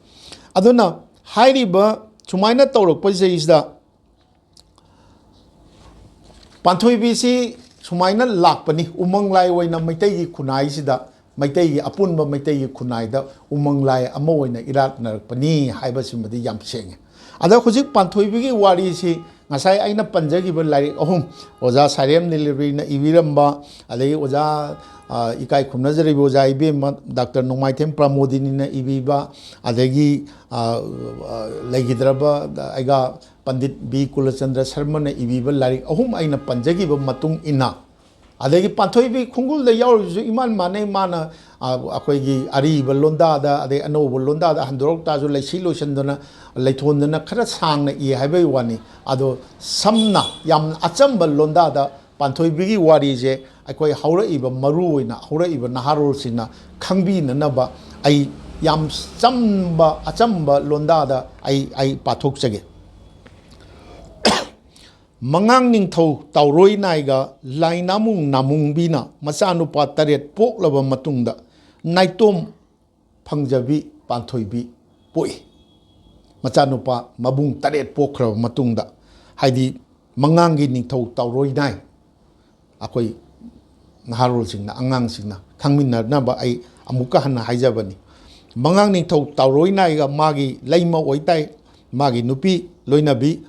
ꯑꯗꯨꯅ ꯍꯥꯏꯔꯤꯕ ꯁꯨꯃꯥꯏꯅ ꯇꯧꯔꯛꯄꯁꯤꯗꯩꯁꯤꯗ ꯄꯥꯟꯊꯣꯏꯕꯤꯁꯤ ꯁꯨꯃꯥꯏꯅ ꯂꯥꯛꯄꯅꯤ, ꯎꯃꯪ ꯂꯥꯏ ꯑꯣꯏꯅ ꯃꯩꯇꯩꯒꯤ ꯈꯨꯟꯅꯥꯏꯁꯤꯗ, ꯃꯩꯇꯩꯒꯤ ꯑꯄꯨꯟꯕ ꯃꯩꯇꯩꯒꯤ ꯈꯨꯟꯅꯥꯏꯗ ꯎꯃꯪ ꯂꯥꯏ ꯑꯃ ꯑꯣꯏꯅ ꯏꯔꯥꯠꯅꯔꯛꯄꯅꯤ ꯍꯥꯏꯕꯁꯤꯃꯗꯤ ꯌꯥꯝ ꯁꯦꯡꯉꯦ꯫ ꯑꯗ ꯍꯧꯖꯤꯛ ꯄꯥꯟꯊꯣꯏꯕꯤꯒꯤ ꯋꯥꯔꯤꯁꯤ ꯉꯁꯥꯏ ꯑꯩꯅ ꯄꯟꯖꯈꯤꯕ ꯂꯥꯏꯔꯤꯛ ꯑꯍꯨꯝ, ꯑꯣꯖꯥ ꯁꯥꯏꯔꯦꯝ ꯅꯤꯂꯤꯕꯤꯅ ꯏꯕꯤꯔꯝꯕ, ꯑꯗꯒꯤ ꯑꯣꯖꯥ, ꯑ, ꯏꯀꯥꯏ ꯈꯨꯝꯅꯖꯔꯤꯕ ꯑꯣꯖꯥ ꯏꯕꯦꯝꯃ ꯗꯥꯛꯇꯔ ꯅꯣꯡꯃꯥꯏꯊꯦꯝ ꯄ꯭ꯔꯃꯣꯗꯤꯅꯤꯅ ꯏꯕꯤꯕ, ꯑꯗꯒꯤ, ꯑ, ꯑ, ꯂꯩꯈꯤꯗ꯭ꯔꯕ ꯑꯩꯒꯥ ꯄꯟꯗꯤꯠ ꯕꯤ ꯀꯨꯂꯆꯟꯗ꯭ꯔ ꯁꯔꯃꯅ ꯏꯕꯤꯕ ꯂꯥꯏꯔꯤꯛ ꯑꯍꯨꯝ ꯑꯩꯅ ꯄꯟꯖꯈꯤꯕ ꯃꯇꯨꯡ ꯏꯟꯅ, ꯑꯗꯒꯤ ꯄꯥꯟꯊꯣꯏꯕꯤ ꯈꯣꯡꯒꯨꯜꯗ ꯌꯥꯎꯔꯤꯕꯁꯨ ꯏꯃꯥꯟ ꯃꯥꯟꯅꯩ꯫ ꯃꯥꯅ, ꯑ, ꯑꯩꯈꯣꯏꯒꯤ ꯑꯔꯤꯕ ꯂꯣꯟꯗꯥꯗ, ꯑꯗꯩ ꯑꯅꯧꯕ ꯂꯣꯟꯗꯥꯗ ꯍꯟꯗꯣꯔꯛ ꯇꯥꯔꯁꯨ ꯂꯩꯁꯤ ꯂꯣꯏꯁꯟꯗꯅ, ꯂꯩꯊꯣꯟꯗꯅ ꯈꯔ ꯁꯥꯡꯅ ꯏ ꯍꯥꯏꯕꯒꯤ ꯋꯥꯅꯤ꯫ ꯑꯗꯣ ꯁꯝꯅ, ꯌꯥꯝꯅ ꯑꯆꯝꯕ ꯂꯣꯟꯗꯥꯗ ꯄꯥꯟꯊꯣꯏꯕꯤꯒꯤ ꯋꯥꯔꯤꯁꯦ ꯑꯩꯈꯣꯏ ꯍꯧꯔꯛꯏꯕ, ꯃꯔꯨ ꯑꯣꯏꯅ ꯍꯧꯔꯛꯏꯕ ꯅꯍꯥꯔꯣꯜꯁꯤꯡꯅ ꯈꯪꯕꯤꯅꯅꯕ ꯑꯩ ꯌꯥꯝ ꯆꯝꯕ, ꯑꯆꯝꯕ ꯂꯣꯟꯗꯥꯗ ꯑꯩ, ꯑꯩ ꯄꯥꯊꯣꯛꯆꯒꯦ꯫ ꯃꯉꯥꯡ ꯅꯤꯡꯊꯧ ꯇꯥꯎꯔꯣꯏ ꯅꯥꯏꯒ ꯂꯥꯏꯅꯥꯃꯨꯡ ꯅꯥꯃꯨꯡꯕꯤꯅ ꯃꯆꯥꯅꯨꯄꯥ ꯇꯔꯦꯠ ꯄꯣꯛꯂꯕ ꯃꯇꯨꯡꯗ ꯅꯥꯏꯇꯣꯝ ꯐꯪꯖꯕꯤ ꯄꯥꯟꯊꯣꯏꯕꯤ ꯄꯣꯛꯏ꯫ ꯃꯆꯥꯅꯨꯄꯥ ꯃꯕꯨꯡ ꯇꯔꯦꯠ ꯄꯣꯛꯈ꯭ꯔꯕ ꯃꯇꯨꯡꯗ, ꯍꯥꯏꯗꯤ ꯃꯉꯥꯡꯒꯤ ꯅꯤꯡꯊꯧ ꯇꯥꯎꯔꯣꯏ ꯅꯥꯏ, ꯑꯩꯈꯣꯏ ꯅꯍꯥꯔꯣꯜꯁꯤꯡꯅ, ꯑꯉꯥꯡꯁꯤꯡꯅ ꯈꯪꯃꯤꯟꯅꯅꯕ ꯑꯩ ꯑꯃꯨꯛꯀ ꯍꯟꯅ ꯍꯥꯏꯖꯕꯅꯤ꯫ ꯃꯉꯥꯡ ꯅꯤꯡꯊꯧ ꯇꯥꯎꯔꯣꯏ ꯅꯥꯏꯒ ꯃꯥꯒꯤ ꯂꯩꯃ ꯑꯣꯏꯇꯥꯏ, ꯃꯥꯒꯤ ꯅꯨꯄꯤ ꯂꯣꯏꯅꯕꯤ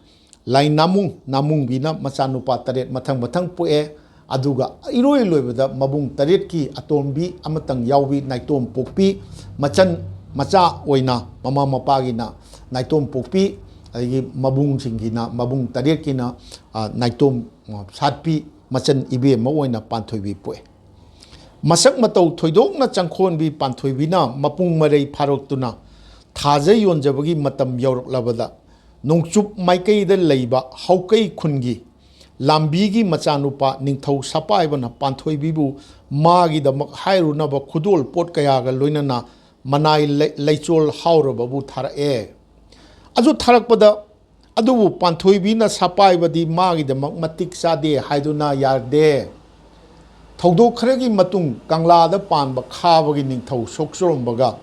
ꯂꯥꯏ ꯅꯥꯃꯨꯡ, ꯅꯥꯃꯨꯡꯕꯤꯅ ꯃꯆꯥꯅꯨꯄꯥ ꯇꯔꯦꯠ ꯃꯊꯪ ꯃꯊꯪ ꯄꯣꯛꯑꯦ꯫ ꯑꯗꯨꯒ ꯏꯔꯣꯏ ꯂꯣꯏꯕꯗ ꯃꯕꯨꯡ ꯇꯔꯦꯠꯀꯤ ꯑꯇꯣꯝꯕꯤ ꯑꯃꯇꯪ ꯌꯥꯎꯕꯤ ꯅꯥꯏꯇꯣꯝ ꯄꯣꯛꯄꯤ, ꯃꯆꯟ ꯃꯆꯥ ꯑꯣꯏꯅ ꯃꯃꯥ ꯃꯄꯥꯒꯤꯅ ꯅꯥꯏꯇꯣꯝ ꯄꯣꯛꯄꯤ, ꯑꯗꯒꯤ ꯃꯕꯨꯡꯁꯤꯡꯒꯤꯅ, ꯃꯕꯨꯡ ꯇꯔꯦꯠꯀꯤꯅ, ꯑ, ꯅꯥꯏꯇꯣꯝ, ꯑ, ꯁꯥꯠꯄꯤ, ꯃꯆꯟ ꯏꯕꯦꯝꯃ ꯑꯣꯏꯅ ꯄꯥꯟꯊꯣꯏꯕꯤ ꯄꯣꯛꯑꯦ꯫ ꯃꯁꯛ ꯃꯇꯧ ꯊꯣꯏꯗꯣꯛꯅ ꯆꯪꯈꯣꯟꯕꯤ ꯄꯥꯟꯊꯣꯏꯕꯤꯅ ꯃꯄꯨꯡ ꯃꯔꯩ ꯐꯥꯔꯛꯇꯨꯅ ꯊꯥꯖ ꯌꯣꯟꯖꯕꯒꯤ ꯃꯇꯝ ꯌꯧꯔꯛꯂꯕꯗ, ꯅꯣꯡꯆꯨꯞ ꯃꯥꯏꯀꯩꯗ ꯂꯩꯕ ꯍꯧꯀꯩ ꯈꯨꯟꯒꯤ ꯂꯥꯝꯕꯤꯒꯤ ꯃꯆꯥꯅꯨꯄꯥ ꯅꯤꯡꯊꯧ ꯁꯄꯥꯏꯕꯅ ꯄꯥꯟꯊꯣꯏꯕꯤꯕꯨ ꯃꯥꯒꯤꯗꯃꯛ ꯍꯥꯏꯔꯨꯅꯕ ꯈꯨꯗꯣꯜ ꯄꯣꯠ ꯀꯌꯥꯒ ꯂꯣꯏꯅꯅ ꯃꯅꯥꯏ ꯂꯩ-, ꯂꯩꯆꯣꯜ ꯍꯥꯎꯔꯕꯕꯨ ꯊꯥꯔꯛꯑꯦ꯫ ꯑꯗꯨ ꯊꯥꯔꯛꯄꯗ, ꯑꯗꯨꯕꯨ ꯄꯥꯟꯊꯣꯏꯕꯤꯅ ꯁꯄꯥꯏꯕꯗꯤ ꯃꯥꯒꯤꯗꯃꯛ ꯃꯇꯤꯛ ꯆꯥꯗꯦ ꯍꯥꯏꯗꯨꯅ ꯌꯥꯗꯦ꯫ ꯊꯧꯗꯣꯛ ꯈꯔꯒꯤ ꯃꯇꯨꯡ ꯀꯪꯂꯥꯗ ꯄꯥꯟꯕ ꯈꯥꯕꯒꯤ ꯅꯤꯡꯊꯧ ꯁꯣꯛꯆꯔꯣꯝꯕꯒ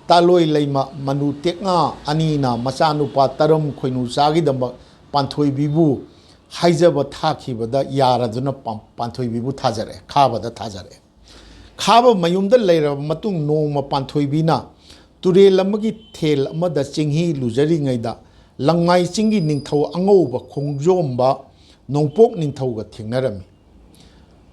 ꯇꯥꯂꯣꯏ ꯂꯩꯃ ꯃꯅꯨ ꯇꯦꯛꯉꯥ ꯑꯅꯤꯅ ꯃꯆꯥꯅꯨꯄꯥ ꯇꯔꯝ ꯈꯣꯏꯅꯨꯆꯥꯒꯤꯗꯃꯛ ꯄꯥꯟꯊꯣꯏꯕꯤꯕꯨ ꯍꯥꯏꯖꯕ ꯊꯥꯈꯤꯕꯗ ꯌꯥꯔꯗꯨꯅ ꯄꯥꯟ-, ꯄꯥꯟꯊꯣꯏꯕꯤꯕꯨ ꯊꯥꯖꯔꯛꯑꯦ, ꯈꯥꯕꯗ ꯊꯥꯖꯔꯛꯑꯦ꯫ ꯈꯥꯕ ꯃꯌꯨꯝꯗ ꯂꯩꯔꯕ ꯃꯇꯨꯡ ꯅꯣꯡꯃ ꯄꯥꯟꯊꯣꯏꯕꯤꯅ ꯇꯨꯔꯦꯜ ꯑꯃꯒꯤ ꯊꯦꯜ ꯑꯃꯗ ꯆꯤꯡꯍꯤ ꯂꯨꯖꯔꯤꯉꯩꯗ ꯂꯪꯃꯥꯏ ꯆꯤꯡꯒꯤ ꯅꯤꯡꯊꯧ ꯑꯉꯧꯕ ꯈꯣꯡꯖꯣꯝꯕ ꯅꯣꯡꯄꯣꯛ ꯅꯤꯡꯊꯧꯒ ꯊꯦꯡꯅꯔꯝꯃꯤ꯫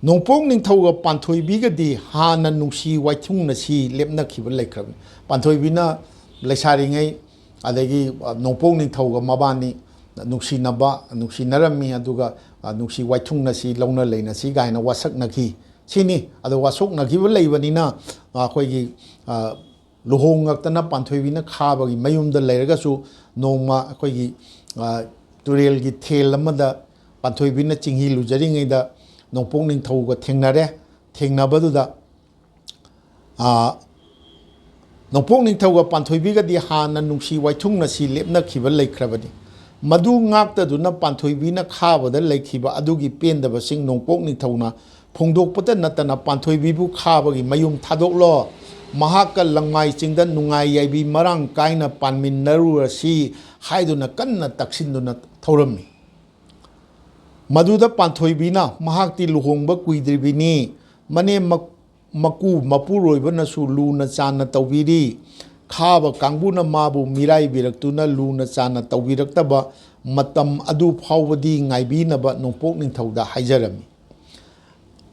ꯅꯣꯡꯄꯣꯛ ꯅꯤꯡꯊꯧꯒ ꯄꯥꯟꯊꯣꯏꯕꯤꯒꯗꯤ ꯍꯥꯟꯅ ꯅꯨꯡꯁꯤ ꯋꯥꯏꯊꯨꯡꯅꯁꯤ ꯂꯦꯞꯅꯈꯤꯕ ꯂꯩꯈ꯭ꯔꯕꯅꯤ꯫ ꯄꯥꯟꯊꯣꯏꯕꯤꯅ ꯂꯩꯁꯥꯔꯤꯉꯩ ꯑꯗꯒꯤ, ꯑ, ꯅꯣꯡꯄꯣꯛ ꯅꯤꯡꯊꯧꯒ ꯃꯕꯥꯅꯤ ꯅꯨꯡꯁꯤꯅꯕ, ꯅꯨꯡꯁꯤꯅꯔꯝꯃꯤ, ꯑꯗꯨꯒ, ꯑ, ꯅꯨꯡꯁꯤ ꯋꯥꯏꯊꯨꯡꯅꯁꯤ, ꯂꯧꯅ ꯂꯩꯅꯁꯤ ꯀꯥꯏꯅ ꯋꯥꯁꯛꯅꯈꯤ꯫ ꯁꯤꯅꯤ꯫ ꯑꯗꯣ ꯋꯥꯁꯣꯛꯅꯈꯤꯕ ꯂꯩꯕꯅꯤꯅ, ꯑ, ꯑꯩꯈꯣꯏꯒꯤ, ꯑ, ꯂꯨꯍꯣꯡꯉꯛꯇꯅ ꯄꯥꯟꯊꯣꯏꯕꯤꯅ ꯈꯥꯕꯒꯤ ꯃꯌꯨꯝꯗ ꯂꯩꯔꯒꯁꯨ ꯅꯣꯡꯃ ꯑꯩꯈꯣꯏꯒꯤ, ꯑ, ꯇꯨꯔꯦꯜꯒꯤ ꯊꯦꯜ ꯑꯃꯗ ꯄꯥꯟꯊꯣꯏꯕꯤꯅ ꯆꯤꯡꯍꯤ ꯂꯨꯖꯔꯤꯉꯩꯗ ꯅꯣꯡꯄꯣꯛ ꯅꯤꯡꯊꯧꯒ ꯊꯦꯡꯅꯔꯦ꯫ ꯊꯦꯡꯅꯕꯗꯨꯗ, ꯑ, ꯅꯣꯡꯄꯣꯛ ꯅꯤꯡꯊꯧꯒ ꯄꯥꯟꯊꯣꯏꯕꯤꯒꯗꯤ ꯍꯥꯟꯅ ꯅꯨꯡꯁꯤ ꯋꯥꯏꯊꯨꯡꯅꯁꯤ ꯂꯦꯞꯅꯈꯤꯕ ꯂꯩꯈ꯭ꯔꯕꯅꯤ꯫ ꯃꯗꯨ ꯉꯥꯛꯇꯗꯨꯅ ꯄꯥꯟꯊꯣꯏꯕꯤꯅ ꯈꯥꯕꯗ ꯂꯩꯈꯤꯕ ꯑꯗꯨꯒꯤ ꯄꯦꯟꯗꯕꯁꯤꯡ ꯅꯣꯡꯄꯣꯛ ꯅꯤꯡꯊꯧꯅ ꯐꯣꯡꯗꯣꯛꯄꯇ ꯅꯠꯇꯅ ꯄꯥꯟꯊꯣꯏꯕꯤꯕꯨ ꯈꯥꯕꯒꯤ ꯃꯌꯨꯝ ꯊꯥꯗꯣꯛꯂꯣ, ꯃꯍꯥꯛꯀ ꯂꯪꯃꯥꯏ ꯆꯤꯡꯗ ꯅꯨꯡꯉꯥꯏ ꯌꯥꯏꯕꯤ ꯃꯔꯥꯡ ꯀꯥꯏꯅ ꯄꯥꯟꯃꯤꯟꯅꯔꯨꯔꯁꯤ ꯍꯥꯏꯗꯨꯅ ꯀꯟꯅ ꯇꯛꯁꯤꯟꯗꯨꯅ ꯊꯧꯔꯝꯃꯤ꯫ ꯃꯗꯨꯗ ꯄꯥꯟꯊꯣꯏꯕꯤꯅ ꯃꯍꯥꯛꯇꯤ ꯂꯨꯍꯣꯡꯕ ꯀꯨꯏꯗ꯭ꯔꯤꯕꯤꯅꯤ, ꯃꯅꯦꯝ ꯃꯀꯨ ꯃꯄꯨꯔꯣꯏꯕꯅꯁꯨ ꯂꯨꯅ ꯆꯥꯟꯅ ꯇꯧꯕꯤꯔꯤ꯫ ꯈꯥꯕ ꯀꯥꯡꯕꯨꯅ ꯃꯥꯕꯨ ꯃꯤꯔꯥꯏꯕꯤꯔꯛꯇꯨꯅ ꯂꯨꯅ ꯆꯥꯟꯅ ꯇꯧꯕꯤꯔꯛꯇꯕ ꯃꯇꯝ ꯑꯗꯨ ꯐꯥꯎꯕꯗꯤ ꯉꯥꯏꯕꯤꯅꯕ ꯅꯣꯡꯄꯣꯛ ꯅꯤꯡꯊꯧꯗ ꯍꯥꯏꯖꯔꯝꯃꯤ꯫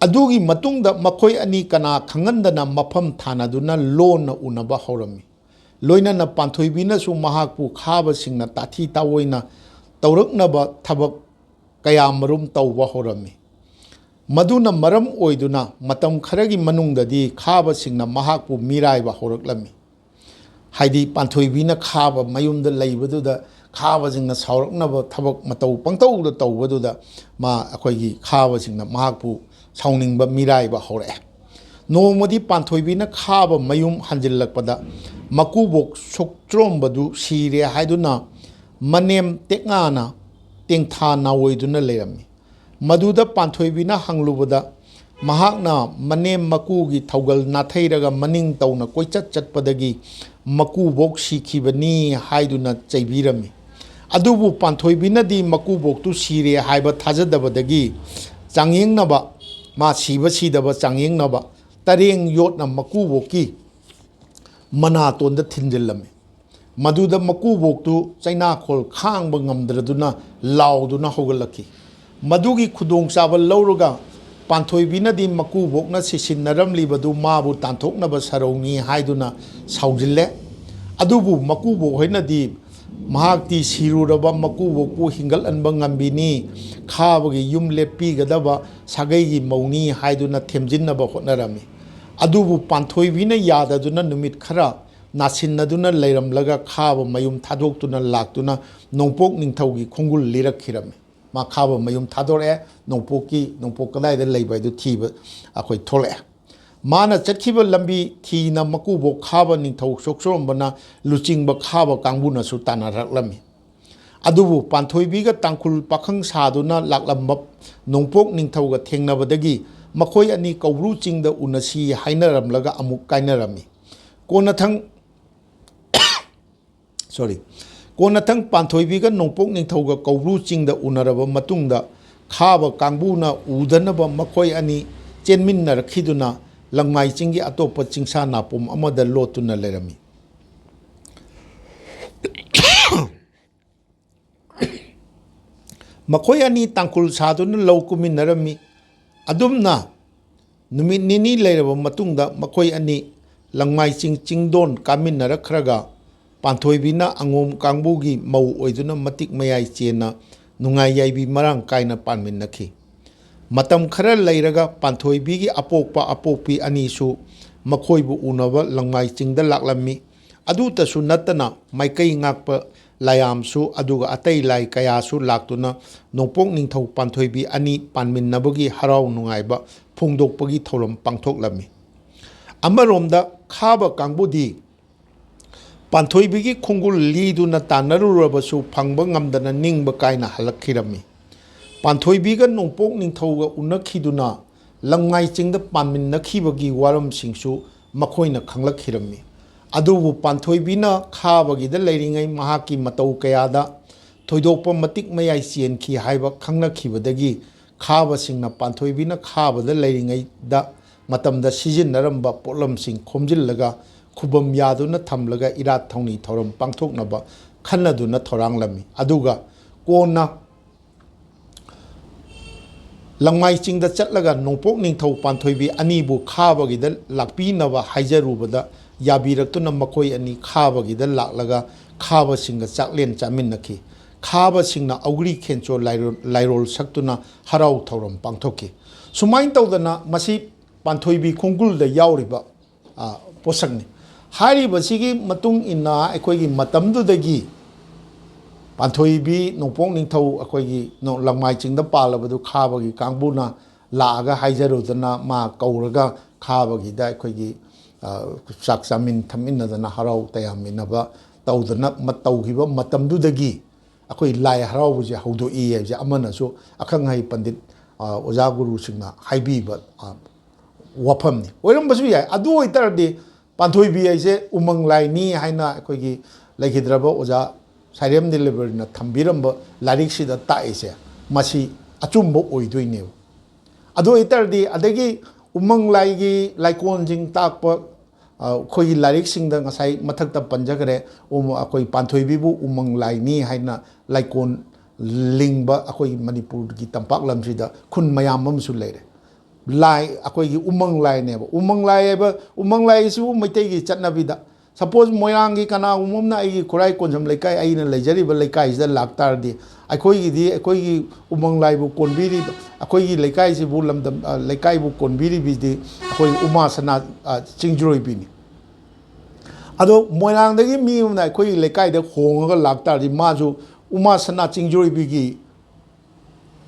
ꯑꯗꯨꯒꯤ ꯃꯇꯨꯡꯗ ꯃꯈꯣꯏ ꯑꯅꯤ ꯀꯅꯥ ꯈꯪꯍꯟꯗꯅ ꯃꯐꯝ ꯊꯥꯅꯗꯨꯅ ꯂꯣꯟꯅ ꯎꯅꯕ ꯍꯧꯔꯝꯃꯤ꯫ ꯂꯣꯏꯅꯅ ꯄꯥꯟꯊꯣꯏꯕꯤꯅꯁꯨ ꯃꯍꯥꯛꯄꯨ ꯈꯥꯕꯁꯤꯡꯅ ꯇꯥꯊꯤ ꯇꯥꯑꯣꯏꯅ ꯇꯧꯔꯛꯅꯕ ꯊꯕꯛ ꯀꯌꯥꯃꯔꯨꯝ ꯇꯧꯕ ꯍꯧꯔꯝꯃꯤ꯫ ꯃꯗꯨꯅ ꯃꯔꯝ ꯑꯣꯏꯗꯨꯅ ꯃꯇꯝ ꯈꯔꯒꯤ ꯃꯅꯨꯡꯗꯗꯤ ꯈꯥꯕꯁꯤꯡꯅ ꯃꯍꯥꯛꯄꯨ ꯃꯤꯔꯥꯏꯕ ꯍꯧꯔꯛꯂꯝꯃꯤ꯫ ꯍꯥꯏꯗꯤ ꯄꯥꯟꯊꯣꯏꯕꯤꯅ ꯈꯥꯕ ꯃꯌꯨꯝꯗ ꯂꯩꯕꯗꯨꯗ ꯈꯥꯕꯁꯤꯡꯅ ꯁꯥꯎꯔꯛꯅꯕ ꯊꯕꯛ ꯃꯇꯧ ꯄꯪꯇꯧꯗ ꯇꯧꯕꯗꯨꯗ ꯃꯥ, ꯑꯩꯈꯣꯏꯒꯤ ꯈꯥꯕꯁꯤꯡꯅ ꯃꯍꯥꯛꯄꯨ ꯁꯥꯎꯅꯤꯡꯕ, ꯃꯤꯔꯥꯏꯕ ꯍꯧꯔꯛꯑꯦ꯫ ꯅꯣꯡꯃꯗꯤ ꯄꯥꯟꯊꯣꯏꯕꯤꯅ ꯈꯥꯕ ꯃꯌꯨꯝ ꯍꯟꯖꯤꯜꯂꯛꯄꯗ ꯃꯀꯨꯕꯣꯛ ꯁꯣꯛꯇ꯭ꯔꯣꯝꯕꯗꯨ ꯁꯤꯔꯦ ꯍꯥꯏꯗꯨꯅ ꯃꯅꯦꯝ ꯇꯦꯛꯉꯥꯅ ꯇꯦꯡꯊꯥ ꯅꯥꯑꯣꯏꯗꯨꯅ ꯂꯩꯔꯝꯃꯤ꯫ ꯃꯗꯨꯗ ꯄꯥꯟꯊꯣꯏꯕꯤꯅ ꯍꯪꯂꯨꯕꯗ ꯃꯍꯥꯛꯅ ꯃꯅꯦꯝ ꯃꯀꯨꯒꯤ ꯊꯧꯒꯜ ꯅꯥꯊꯩꯔꯒ ꯃꯅꯤꯡ ꯇꯧꯅ ꯀꯣꯏꯆꯠ ꯆꯠꯄꯗꯒꯤ ꯃꯀꯨꯕꯣꯛ ꯁꯤꯈꯤꯕꯅꯤ ꯍꯥꯏꯗꯨꯅ ꯆꯩꯕꯤꯔꯝꯃꯤ꯫ ꯑꯗꯨꯕꯨ ꯄꯥꯟꯊꯣꯏꯕꯤꯅꯗꯤ ꯃꯀꯨꯕꯣꯛꯇꯨ ꯁꯤꯔꯦ ꯍꯥꯏꯕ ꯊꯥꯖꯗꯕꯗꯒꯤ ꯆꯥꯡꯌꯦꯡꯅꯕ, ꯃꯥ ꯁꯤꯕ ꯁꯤꯗꯕ ꯆꯥꯡꯌꯦꯡꯅꯕ ꯇꯔꯦꯡ ꯌꯣꯠꯅ ꯃꯀꯨꯕꯣꯛꯀꯤ ꯃꯅꯥꯇꯣꯟꯗ ꯊꯤꯟꯖꯤꯜꯂꯝꯃꯤ꯫ ꯃꯗꯨꯗ ꯃꯀꯨꯕꯣꯛꯇꯨ ꯆꯩꯅꯥꯈꯣꯜ ꯈꯥꯡꯕ ꯉꯝꯗ꯭ꯔꯗꯨꯅ ꯂꯥꯎꯗꯨꯅ ꯍꯧꯒꯠꯂꯛꯈꯤ꯫ ꯃꯗꯨꯒꯤ ꯈꯨꯗꯣꯡꯆꯥꯕ ꯂꯧꯔꯒ ꯄꯥꯟꯊꯣꯏꯕꯤꯅꯗꯤ ꯃꯀꯨꯕꯣꯛꯅ ꯁꯤꯁꯤꯟꯅꯔꯝꯂꯤꯕꯗꯨ ꯃꯥꯕꯨ ꯇꯥꯟꯊꯣꯛꯅꯕ ꯁꯔꯧꯅꯤ ꯍꯥꯏꯗꯨꯅ ꯁꯥꯎꯖꯤꯜꯂꯦ꯫ ꯑꯗꯨꯕꯨ ꯃꯀꯨꯕꯣꯛ ꯍꯣꯏꯅꯗꯤ ꯃꯍꯥꯛꯇꯤ ꯁꯤꯔꯨꯔꯕ ꯃꯀꯨꯕꯣꯛꯄꯨ ꯍꯤꯡꯒꯠꯍꯟꯕ ꯉꯝꯕꯤꯅꯤ, ꯈꯥꯕꯒꯤ ꯌꯨꯝ ꯂꯦꯞꯄꯤꯒꯗꯕ ꯁꯥꯒꯩꯒꯤ ꯃꯧꯅꯤ ꯍꯥꯏꯗꯨꯅ ꯊꯦꯝꯖꯤꯟꯅꯕ ꯍꯣꯠꯅꯔꯝꯃꯤ꯫ ꯑꯗꯨꯕꯨ ꯄꯥꯟꯊꯣꯏꯕꯤꯅ ꯌꯥꯗꯗꯨꯅ ꯅꯨꯃꯤꯠ ꯈꯔ ꯅꯥꯁꯤꯟꯅꯗꯨꯅ ꯂꯩꯔꯝꯂꯒ ꯈꯥꯕ ꯃꯌꯨꯝ ꯊꯥꯗꯣꯛꯇꯨꯅ ꯂꯥꯛꯇꯨꯅ ꯅꯣꯡꯄꯣꯛ ꯅꯤꯡꯊꯧꯒꯤ ꯈꯣꯡꯒꯨꯜ ꯂꯤꯔꯛꯈꯤꯔꯝꯃꯤ꯫ ꯃꯥ ꯈꯥꯕ ꯃꯌꯨꯝ ꯊꯥꯗꯣꯔꯛꯑꯦ, ꯅꯣꯡꯄꯣꯛꯀꯤ, ꯅꯣꯡꯄꯣꯛ ꯀꯗꯥꯏꯗ ꯂꯩꯕ ꯍꯥꯏꯗꯨ ꯊꯤꯕ ꯑꯩꯈꯣꯏ ꯊꯣꯛꯂꯛꯑꯦ꯫ ꯃꯥꯅ ꯆꯠꯈꯤꯕ ꯂꯝꯕꯤ ꯊꯤꯅ ꯃꯀꯨꯕꯣꯛ ꯈꯥꯕ ꯅꯤꯡꯊꯧ ꯁꯣꯛꯆꯣꯝꯕꯅ ꯂꯨꯆꯤꯡꯕ ꯈꯥꯕ ꯀꯥꯡꯕꯨꯅꯁꯨ ꯇꯥꯟꯅꯔꯛꯂꯝꯃꯤ꯫ ꯑꯗꯨꯕꯨ ꯄꯥꯟꯊꯣꯏꯕꯤꯒ ꯇꯥꯡꯈꯨꯜ ꯄꯥꯈꯪ ꯁꯥꯗꯨꯅ ꯂꯥꯛꯂꯝꯕ ꯅꯣꯡꯄꯣꯛ ꯅꯤꯡꯊꯧꯒ ꯊꯦꯡꯅꯕꯗꯒꯤ ꯃꯈꯣꯏ ꯑꯅꯤ ꯀꯧꯕ꯭ꯔꯨ ꯆꯤꯡꯗ ꯎꯅꯁꯤ ꯍꯥꯏꯅꯔꯝꯂꯒ ꯑꯃꯨꯛ ꯀꯥꯏꯅꯔꯝꯃꯤ꯫ ꯀꯣꯟꯅꯊꯪ, sorry, ꯀꯣꯟꯅꯊꯪ ꯄꯥꯟꯊꯣꯏꯕꯤꯒ ꯅꯣꯡꯄꯣꯛ ꯅꯤꯡꯊꯧꯒ ꯀꯧꯕ꯭ꯔꯨ ꯆꯤꯡꯗ ꯎꯅꯔꯕ ꯃꯇꯨꯡꯗ ꯈꯥꯕ ꯀꯥꯡꯕꯨꯅ ꯎꯗꯅꯕ ꯃꯈꯣꯏ ꯑꯅꯤ ꯆꯦꯟꯃꯤꯟꯅꯔꯛꯈꯤꯗꯨꯅ ꯂꯪꯃꯥꯏ ꯆꯤꯡꯒꯤ ꯑꯇꯣꯞꯄ ꯆꯤꯡꯁꯥ ꯅꯥꯄꯨꯝ ꯑꯃꯗ ꯂꯣꯠꯇꯨꯅ ꯂꯩꯔꯝꯃꯤ꯫ ꯃꯈꯣꯏ ꯑꯅꯤ ꯇꯥꯡꯈꯨꯜ ꯁꯥꯗꯨꯅ ꯂꯧ ꯀꯨꯝꯃꯤꯟꯅꯔꯝꯃꯤ꯫ ꯑꯗꯨꯝꯅ ꯅꯨꯃꯤꯠ ꯅꯤꯅꯤ ꯂꯩꯔꯕ ꯃꯇꯨꯡꯗ ꯃꯈꯣꯏ ꯑꯅꯤ ꯂꯪꯃꯥꯏ ꯆꯤꯡ ꯆꯤꯡꯗꯣꯟ ꯀꯥꯃꯤꯟꯅꯔꯛꯈ꯭ꯔꯒ ꯄꯥꯟꯊꯣꯏꯕꯤꯅ ꯑꯉꯣꯝ ꯀꯥꯡꯕꯨꯒꯤ ꯃꯧ ꯑꯣꯏꯗꯨꯅ ꯃꯇꯤꯛ ꯃꯌꯥꯏ ꯆꯦꯟꯅ ꯅꯨꯡꯉꯥꯏ ꯌꯥꯏꯕꯤ ꯃꯔꯥꯡ ꯀꯥꯏꯅ ꯄꯥꯟꯃꯤꯟꯅꯈꯤ꯫ ꯃꯇꯝ ꯈꯔ ꯂꯩꯔꯒ ꯄꯥꯟꯊꯣꯏꯕꯤꯒꯤ ꯑꯄꯣꯛꯄ ꯑꯄꯣꯛꯄꯤ ꯑꯅꯤꯁꯨ ꯃꯈꯣꯏꯕꯨ ꯎꯅꯕ ꯂꯪꯃꯥꯏ ꯆꯤꯡꯗ ꯂꯥꯛꯂꯝꯃꯤ꯫ ꯑꯗꯨꯇꯁꯨ ꯅꯠꯇꯅ ꯃꯥꯏꯀꯩ ꯉꯥꯛꯄ ꯂꯥꯏꯌꯥꯝꯁꯨ ꯑꯗꯨꯒ ꯑꯇꯩ ꯂꯥꯏ ꯀꯌꯥꯁꯨ ꯂꯥꯛꯇꯨꯅ ꯅꯣꯡꯄꯣꯛ ꯅꯤꯡꯊꯧ ꯄꯥꯟꯊꯣꯏꯕꯤ ꯑꯅꯤ ꯄꯥꯟꯃꯤꯟꯅꯕꯒꯤ ꯍꯔꯥꯎ ꯅꯨꯡꯉꯥꯏꯕ ꯐꯣꯡꯗꯣꯛꯄꯒꯤ ꯊꯧꯔꯝ ꯄꯥꯡꯊꯣꯛꯂꯝꯃꯤ꯫ ꯑꯃꯔꯣꯝꯗ ꯈꯥꯕ ꯀꯥꯡꯕꯨꯗꯤ ꯄꯥꯟꯊꯣꯏꯕꯤꯒꯤ ꯈꯣꯡꯒꯨꯜ ꯂꯤꯗꯨꯅ ꯇꯥꯟꯅꯔꯨꯔꯕꯁꯨ ꯐꯪꯕ ꯉꯝꯗꯅ ꯅꯤꯡꯕ ꯀꯥꯏꯅ ꯍꯜꯂꯛꯈꯤꯔꯝꯃꯤ꯫ ꯄꯥꯟꯊꯣꯏꯕꯤꯒ ꯅꯣꯡꯄꯣꯛ ꯅꯤꯡꯊꯧꯒ ꯎꯅꯈꯤꯗꯨꯅ ꯂꯪꯃꯥꯏ ꯆꯤꯡꯗ ꯄꯥꯟꯃꯤꯟꯅꯈꯤꯕꯒꯤ ꯋꯥꯔꯝꯁꯤꯡꯁꯨ ꯃꯈꯣꯏꯅ ꯈꯪꯂꯛꯈꯤꯔꯝꯃꯤ꯫ ꯑꯗꯨꯕꯨ ꯄꯥꯟꯊꯣꯏꯕꯤꯅ ꯈꯥꯕꯒꯤꯗ ꯂꯩꯔꯤꯉꯩ ꯃꯍꯥꯛꯀꯤ ꯃꯇꯧ ꯀꯌꯥꯗ ꯊꯣꯏꯗꯣꯛꯄ ꯃꯇꯤꯛ ꯃꯌꯥꯏ ꯆꯦꯟꯈꯤ ꯍꯥꯏꯕ ꯈꯪꯅꯈꯤꯕꯗꯒꯤ ꯈꯥꯕꯁꯤꯡꯅ ꯄꯥꯟꯊꯣꯏꯕꯤꯅ ꯈꯥꯕꯗ ꯂꯩꯔꯤꯉꯩꯗ ꯃꯇꯝꯗ ꯁꯤꯖꯤꯟꯅꯔꯝꯕ ꯄꯣꯠꯂꯝꯁꯤꯡ ꯈꯣꯝꯖꯤꯜꯂꯒ ꯈꯨꯕꯝ ꯌꯥꯗꯨꯅ ꯊꯝꯂꯒ ꯏꯔꯥꯠ ꯊꯧꯅꯤ ꯊꯧꯔꯝ ꯄꯥꯡꯊꯣꯛꯅꯕ ꯈꯟꯅꯗꯨꯅ ꯊꯧꯔꯥꯡꯂꯝꯃꯤ꯫ ꯑꯗꯨꯒ ꯀꯣꯟꯅ ꯂꯪꯃꯥꯏ ꯆꯤꯡꯗ ꯆꯠꯂꯒ ꯅꯣꯡꯄꯣꯛ ꯅꯤꯡꯊꯧ ꯄꯥꯟꯊꯣꯏꯕꯤ ꯑꯅꯤꯕꯨ ꯈꯥꯕꯒꯤꯗ ꯂꯥꯛꯄꯤꯅꯕ ꯍꯥꯏꯖꯔꯨꯕꯗ ꯌꯥꯕꯤꯔꯛꯇꯨꯅ ꯃꯈꯣꯏ ꯑꯅꯤ ꯈꯥꯕꯒꯤꯗ ꯂꯥꯛꯂꯒ ꯈꯥꯕꯁꯤꯡꯒ ꯆꯥꯛꯂꯦꯟ ꯆꯥꯃꯤꯟꯅꯈꯤ꯫ ꯈꯥꯕꯁꯤꯡꯅ ꯑꯧꯒ꯭ꯔꯤ ꯈꯦꯟꯆꯣ ꯂꯥꯏꯔꯣ-, ꯂꯥꯏꯔꯣꯜ ꯁꯛꯇꯨꯅ ꯍꯔꯥꯎ ꯊꯧꯔꯝ ꯄꯥꯡꯊꯣꯛꯈꯤ꯫ ꯁꯨꯃꯥꯏꯅ ꯇꯧꯗꯅ ꯃꯁꯤ ꯄꯥꯟꯊꯣꯏꯕꯤ ꯈꯣꯡꯒꯨꯜꯗ ꯌꯥꯎꯔꯤꯕ, ꯑ, ꯄꯣꯠꯁꯛꯅꯤ꯫ ꯍꯥꯏꯔꯤꯕꯁꯤꯒꯤ ꯃꯇꯨꯡ ꯏꯟꯅ ꯑꯩꯈꯣꯏꯒꯤ ꯃꯇꯝꯗꯨꯗꯒꯤ ꯄꯥꯟꯊꯣꯏꯕꯤ ꯅꯣꯡꯄꯣꯛ ꯅꯤꯡꯊꯧ ꯑꯩꯈꯣꯏꯒꯤ ꯅꯣ-, ꯂꯪꯃꯥꯏ ꯆꯤꯡꯗ ꯄꯥꯜꯂꯕꯗꯨ ꯈꯥꯕꯒꯤ ꯀꯥꯡꯕꯨꯅ ꯂꯥꯛꯑꯒ ꯍꯥꯏꯖꯔꯨꯗꯅ ꯃꯥ ꯀꯧꯔꯒ ꯈꯥꯕꯒꯤꯗ ꯑꯩꯈꯣꯏꯒꯤ, ꯑ, ꯆꯥꯛ ꯆꯥꯃꯤꯟ ꯊꯛꯃꯤꯟꯅꯗꯅ ꯍꯔꯥꯎ ꯇꯌꯥꯝꯃꯤꯟꯅꯕ ꯇꯧꯗꯅ ꯃ-, ꯇꯧꯈꯤꯕ ꯃꯇꯝꯗꯨꯗꯒꯤ ꯑꯩꯈꯣꯏ ꯂꯥꯏ ꯍꯔꯥꯎꯕꯁꯦ ꯍꯧꯗꯣꯛꯏ ꯍꯥꯏꯕꯁꯦ ꯑꯃꯅꯁꯨ ꯑꯈꯪ ꯑꯍꯩ ꯄꯟꯗꯤꯠ, ꯑ, ꯑꯣꯖꯥ ꯒꯨꯔꯨꯁꯤꯡꯅ ꯍꯥꯏꯕꯤꯕ, ꯑ, ꯋꯥꯐꯝꯅꯤ꯫ ꯑꯣꯏꯔꯝꯕꯁꯨ ꯌꯥꯏ꯫ ꯑꯗꯨ ꯑꯣꯏꯇꯥꯔꯗꯤ ꯄꯥꯟꯊꯣꯏꯕꯤ ꯍꯥꯏꯁꯦ ꯎꯃꯪ ꯂꯥꯏꯅꯤ ꯍꯥꯏꯅ ꯑꯩꯈꯣꯏꯒꯤ ꯂꯩꯈꯤꯗ꯭ꯔꯕ ꯑꯣꯖꯥ ꯁꯥꯏꯔꯦꯝ ꯅꯤꯂꯕꯔꯤꯅ ꯊꯝꯕꯤꯔꯝꯕ ꯂꯥꯏꯔꯤꯛꯁꯤꯗ ꯇꯥꯛꯏꯁꯦ ꯃꯁꯤ ꯑꯆꯨꯝꯕ ꯑꯣꯏꯗꯣꯏꯅꯦꯕ꯫ ꯑꯗꯨ ꯑꯣꯏꯇꯥꯔꯗꯤ ꯑꯗꯒꯤ ꯎꯃꯪ ꯂꯥꯏꯒꯤ ꯂꯥꯏꯀꯣꯟꯁꯤꯡ ꯇꯥꯛꯄ, ꯑ, ꯑꯩꯈꯣꯏꯒꯤ ꯂꯥꯏꯔꯤꯛꯁꯤꯡꯗ ꯉꯁꯥꯏ ꯃꯊꯛꯇ ꯄꯟꯖꯈ꯭ꯔꯦ, ꯎꯃ-, ꯑꯩꯈꯣꯏ ꯄꯥꯟꯊꯣꯏꯕꯤꯕꯨ ꯎꯃꯪ ꯂꯥꯏꯅꯤ ꯍꯥꯏꯅ ꯂꯥꯏꯀꯣꯟ ꯂꯤꯡꯕ ꯑꯩꯈꯣꯏꯒꯤ ꯃꯅꯤꯄꯨꯔꯒꯤ ꯇꯝꯄꯥꯛ ꯂꯝꯁꯤꯗ ꯈꯨꯟ ꯃꯌꯥꯝ ꯑꯃꯁꯨ ꯂꯩꯔꯦ꯫ ꯂꯥꯏ, ꯑꯩꯈꯣꯏꯒꯤ ꯎꯃꯪ ꯂꯥꯏꯅꯦꯕ꯫ ꯎꯃꯪ ꯂꯥꯏ ꯍꯥꯏꯕ, ꯎꯃꯪ ꯂꯥꯏ ꯑꯁꯤꯕꯨ ꯃꯩꯇꯩꯒꯤ ꯆꯠꯅꯕꯤꯗ, ꯁꯄꯣꯁ, ꯃꯣꯏꯔꯥꯡꯒꯤ ꯀꯅꯥꯒꯨꯝꯕ ꯑꯃꯅ ꯑꯩꯒꯤ ꯈꯨꯔꯥꯏ ꯀꯣꯟꯖꯝ ꯂꯩꯀꯥꯏ, ꯑꯩꯅ ꯂꯩꯖꯔꯤꯕ ꯂꯩꯀꯥꯏꯁꯤꯗ ꯂꯥꯛꯇꯥꯔꯗꯤ, ꯑꯩꯈꯣꯏꯒꯤꯗꯤ, ꯑꯩꯈꯣꯏꯒꯤ ꯎꯃꯪ ꯂꯥꯏꯕꯨ ꯀꯣꯟꯕꯤꯔꯤꯕ, ꯑꯩꯈꯣꯏꯒꯤ ꯂꯩꯀꯥꯏꯁꯤꯕꯨ ꯂꯝꯗꯝ, ꯑ, ꯂꯩꯀꯥꯏꯕꯨ ꯀꯣꯟꯕꯤꯔꯤꯕꯤꯗꯤ ꯑꯩꯈꯣꯏ ꯎꯃꯥ ꯁꯅꯥ, ꯑ, ꯆꯤꯡꯖ꯭ꯔꯣꯏꯕꯤꯅꯤ꯫ ꯑꯗꯣ ꯃꯣꯏꯔꯥꯡꯗꯒꯤ ꯃꯤ ꯑꯃꯅ ꯑꯩꯈꯣꯏꯒꯤ ꯂꯩꯀꯥꯏꯗ ꯍꯣꯡꯉꯒ ꯂꯥꯛꯇꯥꯔꯗꯤ, ꯃꯥꯁꯨ ꯎꯃꯥ ꯁꯅꯥ ꯆꯤꯡꯖ꯭ꯔꯣꯏꯕꯤꯒꯤ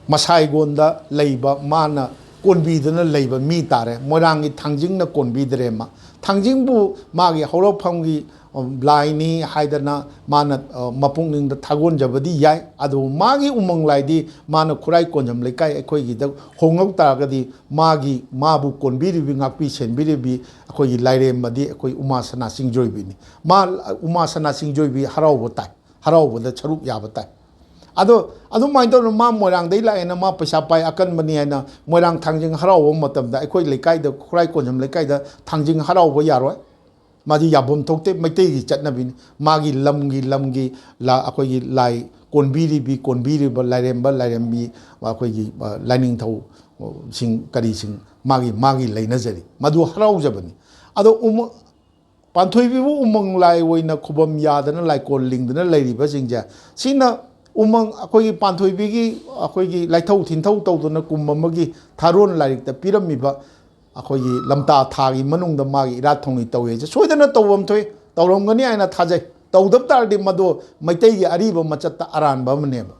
ꯃꯁꯥꯏꯒꯣꯟꯗ ꯂꯩꯕ, ꯃꯥꯅ ꯀꯣꯟꯕꯤꯗꯨꯅ ꯂꯩꯕ ꯃꯤ ꯇꯥꯔꯦ꯫ ꯃꯣꯏꯔꯥꯡꯒꯤ ꯊꯥꯡꯖꯤꯡꯅ ꯀꯣꯟꯕꯤꯗ꯭ꯔꯦ꯫ ꯃꯥ ꯊꯥꯡꯖꯤꯡꯕꯨ ꯃꯥꯒꯤ ꯍꯧꯔꯛꯐꯝꯒꯤ, ꯑ, ꯂꯥꯏꯅꯤ ꯍꯥꯏꯗꯅ ꯃꯥꯅ, ꯑ, ꯃꯄꯨꯛꯅꯤꯡꯗ ꯊꯥꯒꯣꯟꯖꯕꯗꯤ ꯌꯥꯏ, ꯑꯗꯨꯕꯨ ꯃꯥꯒꯤ ꯎꯃꯪ ꯂꯥꯏꯗꯤ ꯃꯥꯅ ꯈꯨꯔꯥꯏ ꯀꯣꯟꯖꯝ ꯂꯩꯀꯥꯏ ꯑꯩꯈꯣꯏꯒꯤꯗ ꯍꯣꯡꯉꯛ ꯇꯥꯔꯒꯗꯤ, ꯃꯥꯒꯤ, ꯃꯥꯕꯨ ꯀꯣꯟꯕꯤꯔꯤꯕꯤ, ꯉꯥꯛꯄꯤ ꯁꯦꯟꯕꯤꯔꯤꯕꯤ ꯑꯩꯈꯣꯏꯒꯤ ꯂꯥꯏꯔꯦꯝꯕꯗꯤ ꯑꯩꯈꯣꯏ ꯎꯃꯥ ꯁꯅꯥ ꯆꯤꯡꯖꯣꯏꯕꯤꯅꯤ꯫ ꯃꯥ, ꯎꯃꯥ ꯁꯅꯥ ꯆꯤꯡꯖꯣꯏꯕꯤ ꯍꯔꯥꯎꯕ ꯇꯥꯏ, ꯍꯔꯥꯎꯕꯗ ꯁꯔꯨꯛ ꯌꯥꯕ ꯇꯥꯏ꯫ ꯑꯗꯣ ꯑꯗꯨꯃꯥꯏꯅ ꯇꯧꯗꯅ ꯃꯥ ꯃꯣꯏꯔꯥꯡꯗꯩ ꯂꯥꯛꯑꯦꯅ, ꯃꯥ ꯄꯩꯁꯥ ꯄꯥꯏ, ꯑꯀꯟꯕꯅꯤ ꯍꯥꯏꯅ ꯃꯣꯏꯔꯥꯡ ꯊꯥꯡꯖꯤꯡ ꯍꯔꯥꯎꯕ ꯃꯇꯝꯗ ꯑꯩꯈꯣꯏ ꯂꯩꯀꯥꯏꯗ, ꯈꯨꯔꯥꯏ ꯀꯣꯟꯖꯝ ꯂꯩꯀꯥꯏꯗ ꯊꯥꯡꯖꯤꯡ ꯍꯔꯥꯎꯕ ꯌꯥꯔꯣꯏ꯫ ꯃꯥꯗꯤ ꯌꯥꯐꯝ ꯊꯣꯛꯇꯦ, ꯃꯩꯇꯩꯒꯤ ꯆꯠꯅꯕꯤꯅꯤ꯫ ꯃꯥꯒꯤ ꯂꯝꯒꯤ, ꯂꯝꯒꯤ ꯂꯥ-, ꯑꯩꯈꯣꯏꯒꯤ ꯂꯥꯏ ꯀꯣꯟꯕꯤꯔꯤꯕꯤ, ꯀꯣꯟꯕꯤꯔꯤꯕ ꯂꯥꯏꯔꯦꯝꯕ, ꯂꯥꯏꯔꯦꯝꯕꯤ, ꯑꯩꯈꯣꯏꯒꯤ, ꯑ, ꯂꯥꯏꯅꯤꯡꯊꯧꯁꯤꯡ, ꯀꯔꯤꯁꯤꯡ, ꯃꯥꯒꯤ, ꯃꯥꯒꯤ ꯂꯩꯅꯖꯔꯤ꯫ ꯃꯗꯨ ꯍꯔꯥꯎꯖꯕꯅꯤ꯫ ꯑꯗꯣ ꯎꯃ-, ꯄꯥꯟꯊꯣꯏꯕꯤꯕꯨ ꯎꯃꯪ ꯂꯥꯏ ꯑꯣꯏꯅ ꯈꯨꯕꯝ ꯌꯥꯗꯅ ꯂꯥꯏꯀꯣꯟ ꯂꯤꯡꯗꯅ ꯂꯩꯔꯤꯕꯁꯤꯡꯁꯦ, ꯁꯤꯅ ꯎꯃꯪ, ꯑꯩꯈꯣꯏꯒꯤ ꯄꯥꯟꯊꯣꯏꯕꯤꯒꯤ ꯑꯩꯈꯣꯏꯒꯤ ꯂꯥꯏꯊꯧ ꯊꯤꯟꯊꯧ ꯇꯧꯗꯅ ꯀꯨꯝ ꯑꯃꯒꯤ ꯊꯥꯔꯣꯟ ꯂꯥꯏꯔꯤꯛꯇ ꯄꯤꯔꯝꯃꯤꯕ ꯑꯩꯈꯣꯏꯒꯤ ꯂꯝꯇꯥ ꯊꯥꯒꯤ ꯃꯅꯨꯡꯗ ꯃꯥꯒꯤ ꯏꯔꯥꯠ ꯊꯧꯅꯤ ꯇꯧꯏ ꯍꯥꯏꯁꯦ ꯁꯣꯏꯗꯅ ꯇꯧꯐꯝ ꯊꯣꯛꯏ, ꯇꯧꯔꯝꯒꯅꯤ ꯍꯥꯏꯅ ꯊꯥꯖꯩ꯫ ꯇꯧꯗꯕ ꯇꯥꯔꯗꯤ ꯃꯗꯨ ꯃꯩꯇꯩꯒꯤ ꯑꯔꯤꯕ ꯃꯆꯠꯇ ꯑꯔꯥꯟꯕ ꯑꯃꯅꯦꯕ꯫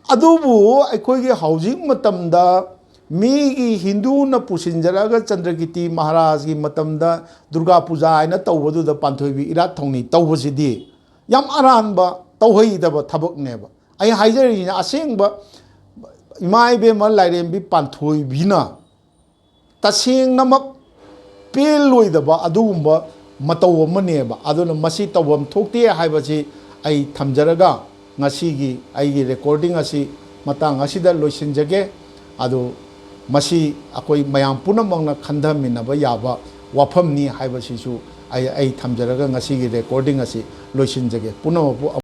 ꯑꯗꯨꯕꯨ ꯑꯩꯈꯣꯏꯒꯤ ꯍꯧꯖꯤꯛ ꯃꯇꯝꯗ ꯃꯤꯒꯤ ꯍꯤꯟꯗꯨꯅ ꯄꯨꯁꯤꯟꯖꯔꯛꯑꯒ ꯆꯟꯗ꯭ꯔꯀꯤꯇꯤ ꯃꯍꯥꯔꯥꯖꯒꯤ ꯃꯇꯝꯗ ꯗꯨꯔꯒꯥ ꯄꯨꯖꯥ ꯍꯥꯏꯅ ꯇꯧꯕꯗꯨꯗ ꯄꯥꯟꯊꯣꯏꯕꯤ ꯏꯔꯥꯠ ꯊꯧꯅꯤ ꯇꯧꯕꯁꯤꯗꯤ ꯌꯥꯝ ꯑꯔꯥꯟꯕ, ꯇꯧꯍꯩꯗꯕ ꯊꯕꯛꯅꯦꯕ꯫ ꯑꯩ ꯍꯥꯏꯖꯔꯤꯁꯤꯅ ꯑꯁꯦꯡꯕ ꯏꯃꯥ ꯏꯕꯦꯝꯃ ꯂꯥꯏꯔꯦꯝꯕꯤ ꯄꯥꯟꯊꯣꯏꯕꯤꯅ ꯇꯁꯦꯡꯅꯃꯛ ꯄꯦꯜꯂꯣꯏꯗꯕ ꯑꯗꯨꯒꯨꯝꯕ ꯃꯇꯧ ꯑꯃꯅꯦꯕ꯫ ꯑꯗꯨꯅ ꯃꯁꯤ ꯇꯧꯐꯝ ꯊꯣꯛꯇꯦ ꯍꯥꯏꯕꯁꯤ ꯑꯩ ꯊꯝꯖꯔꯒ ꯉꯁꯤꯒꯤ ꯑꯩꯒꯤ ꯔꯦꯀꯣꯔꯗꯤꯡ ꯑꯁꯤ ꯃꯇꯥꯡ ꯑꯁꯤꯗ ꯂꯣꯏꯁꯤꯟꯖꯒꯦ꯫ ꯑꯗꯨ ꯃꯁꯤ ꯑꯩꯈꯣꯏ ꯃꯌꯥꯝ ꯄꯨꯝꯅꯃꯛꯅ ꯈꯟꯊꯃꯤꯟꯅꯕ ꯌꯥꯕ ꯋꯥꯐꯝꯅꯤ ꯍꯥꯏꯕꯁꯤꯁꯨ ꯑꯩ ꯑꯩ ꯊꯝꯖꯔꯒ ꯉꯁꯤꯒꯤ ꯔꯦꯀꯣꯔꯗꯤꯡ ꯑꯁꯤ ꯂꯣꯏꯁꯤꯟꯖꯒꯦ꯫ ꯄꯨꯝꯅꯃꯛꯄꯨ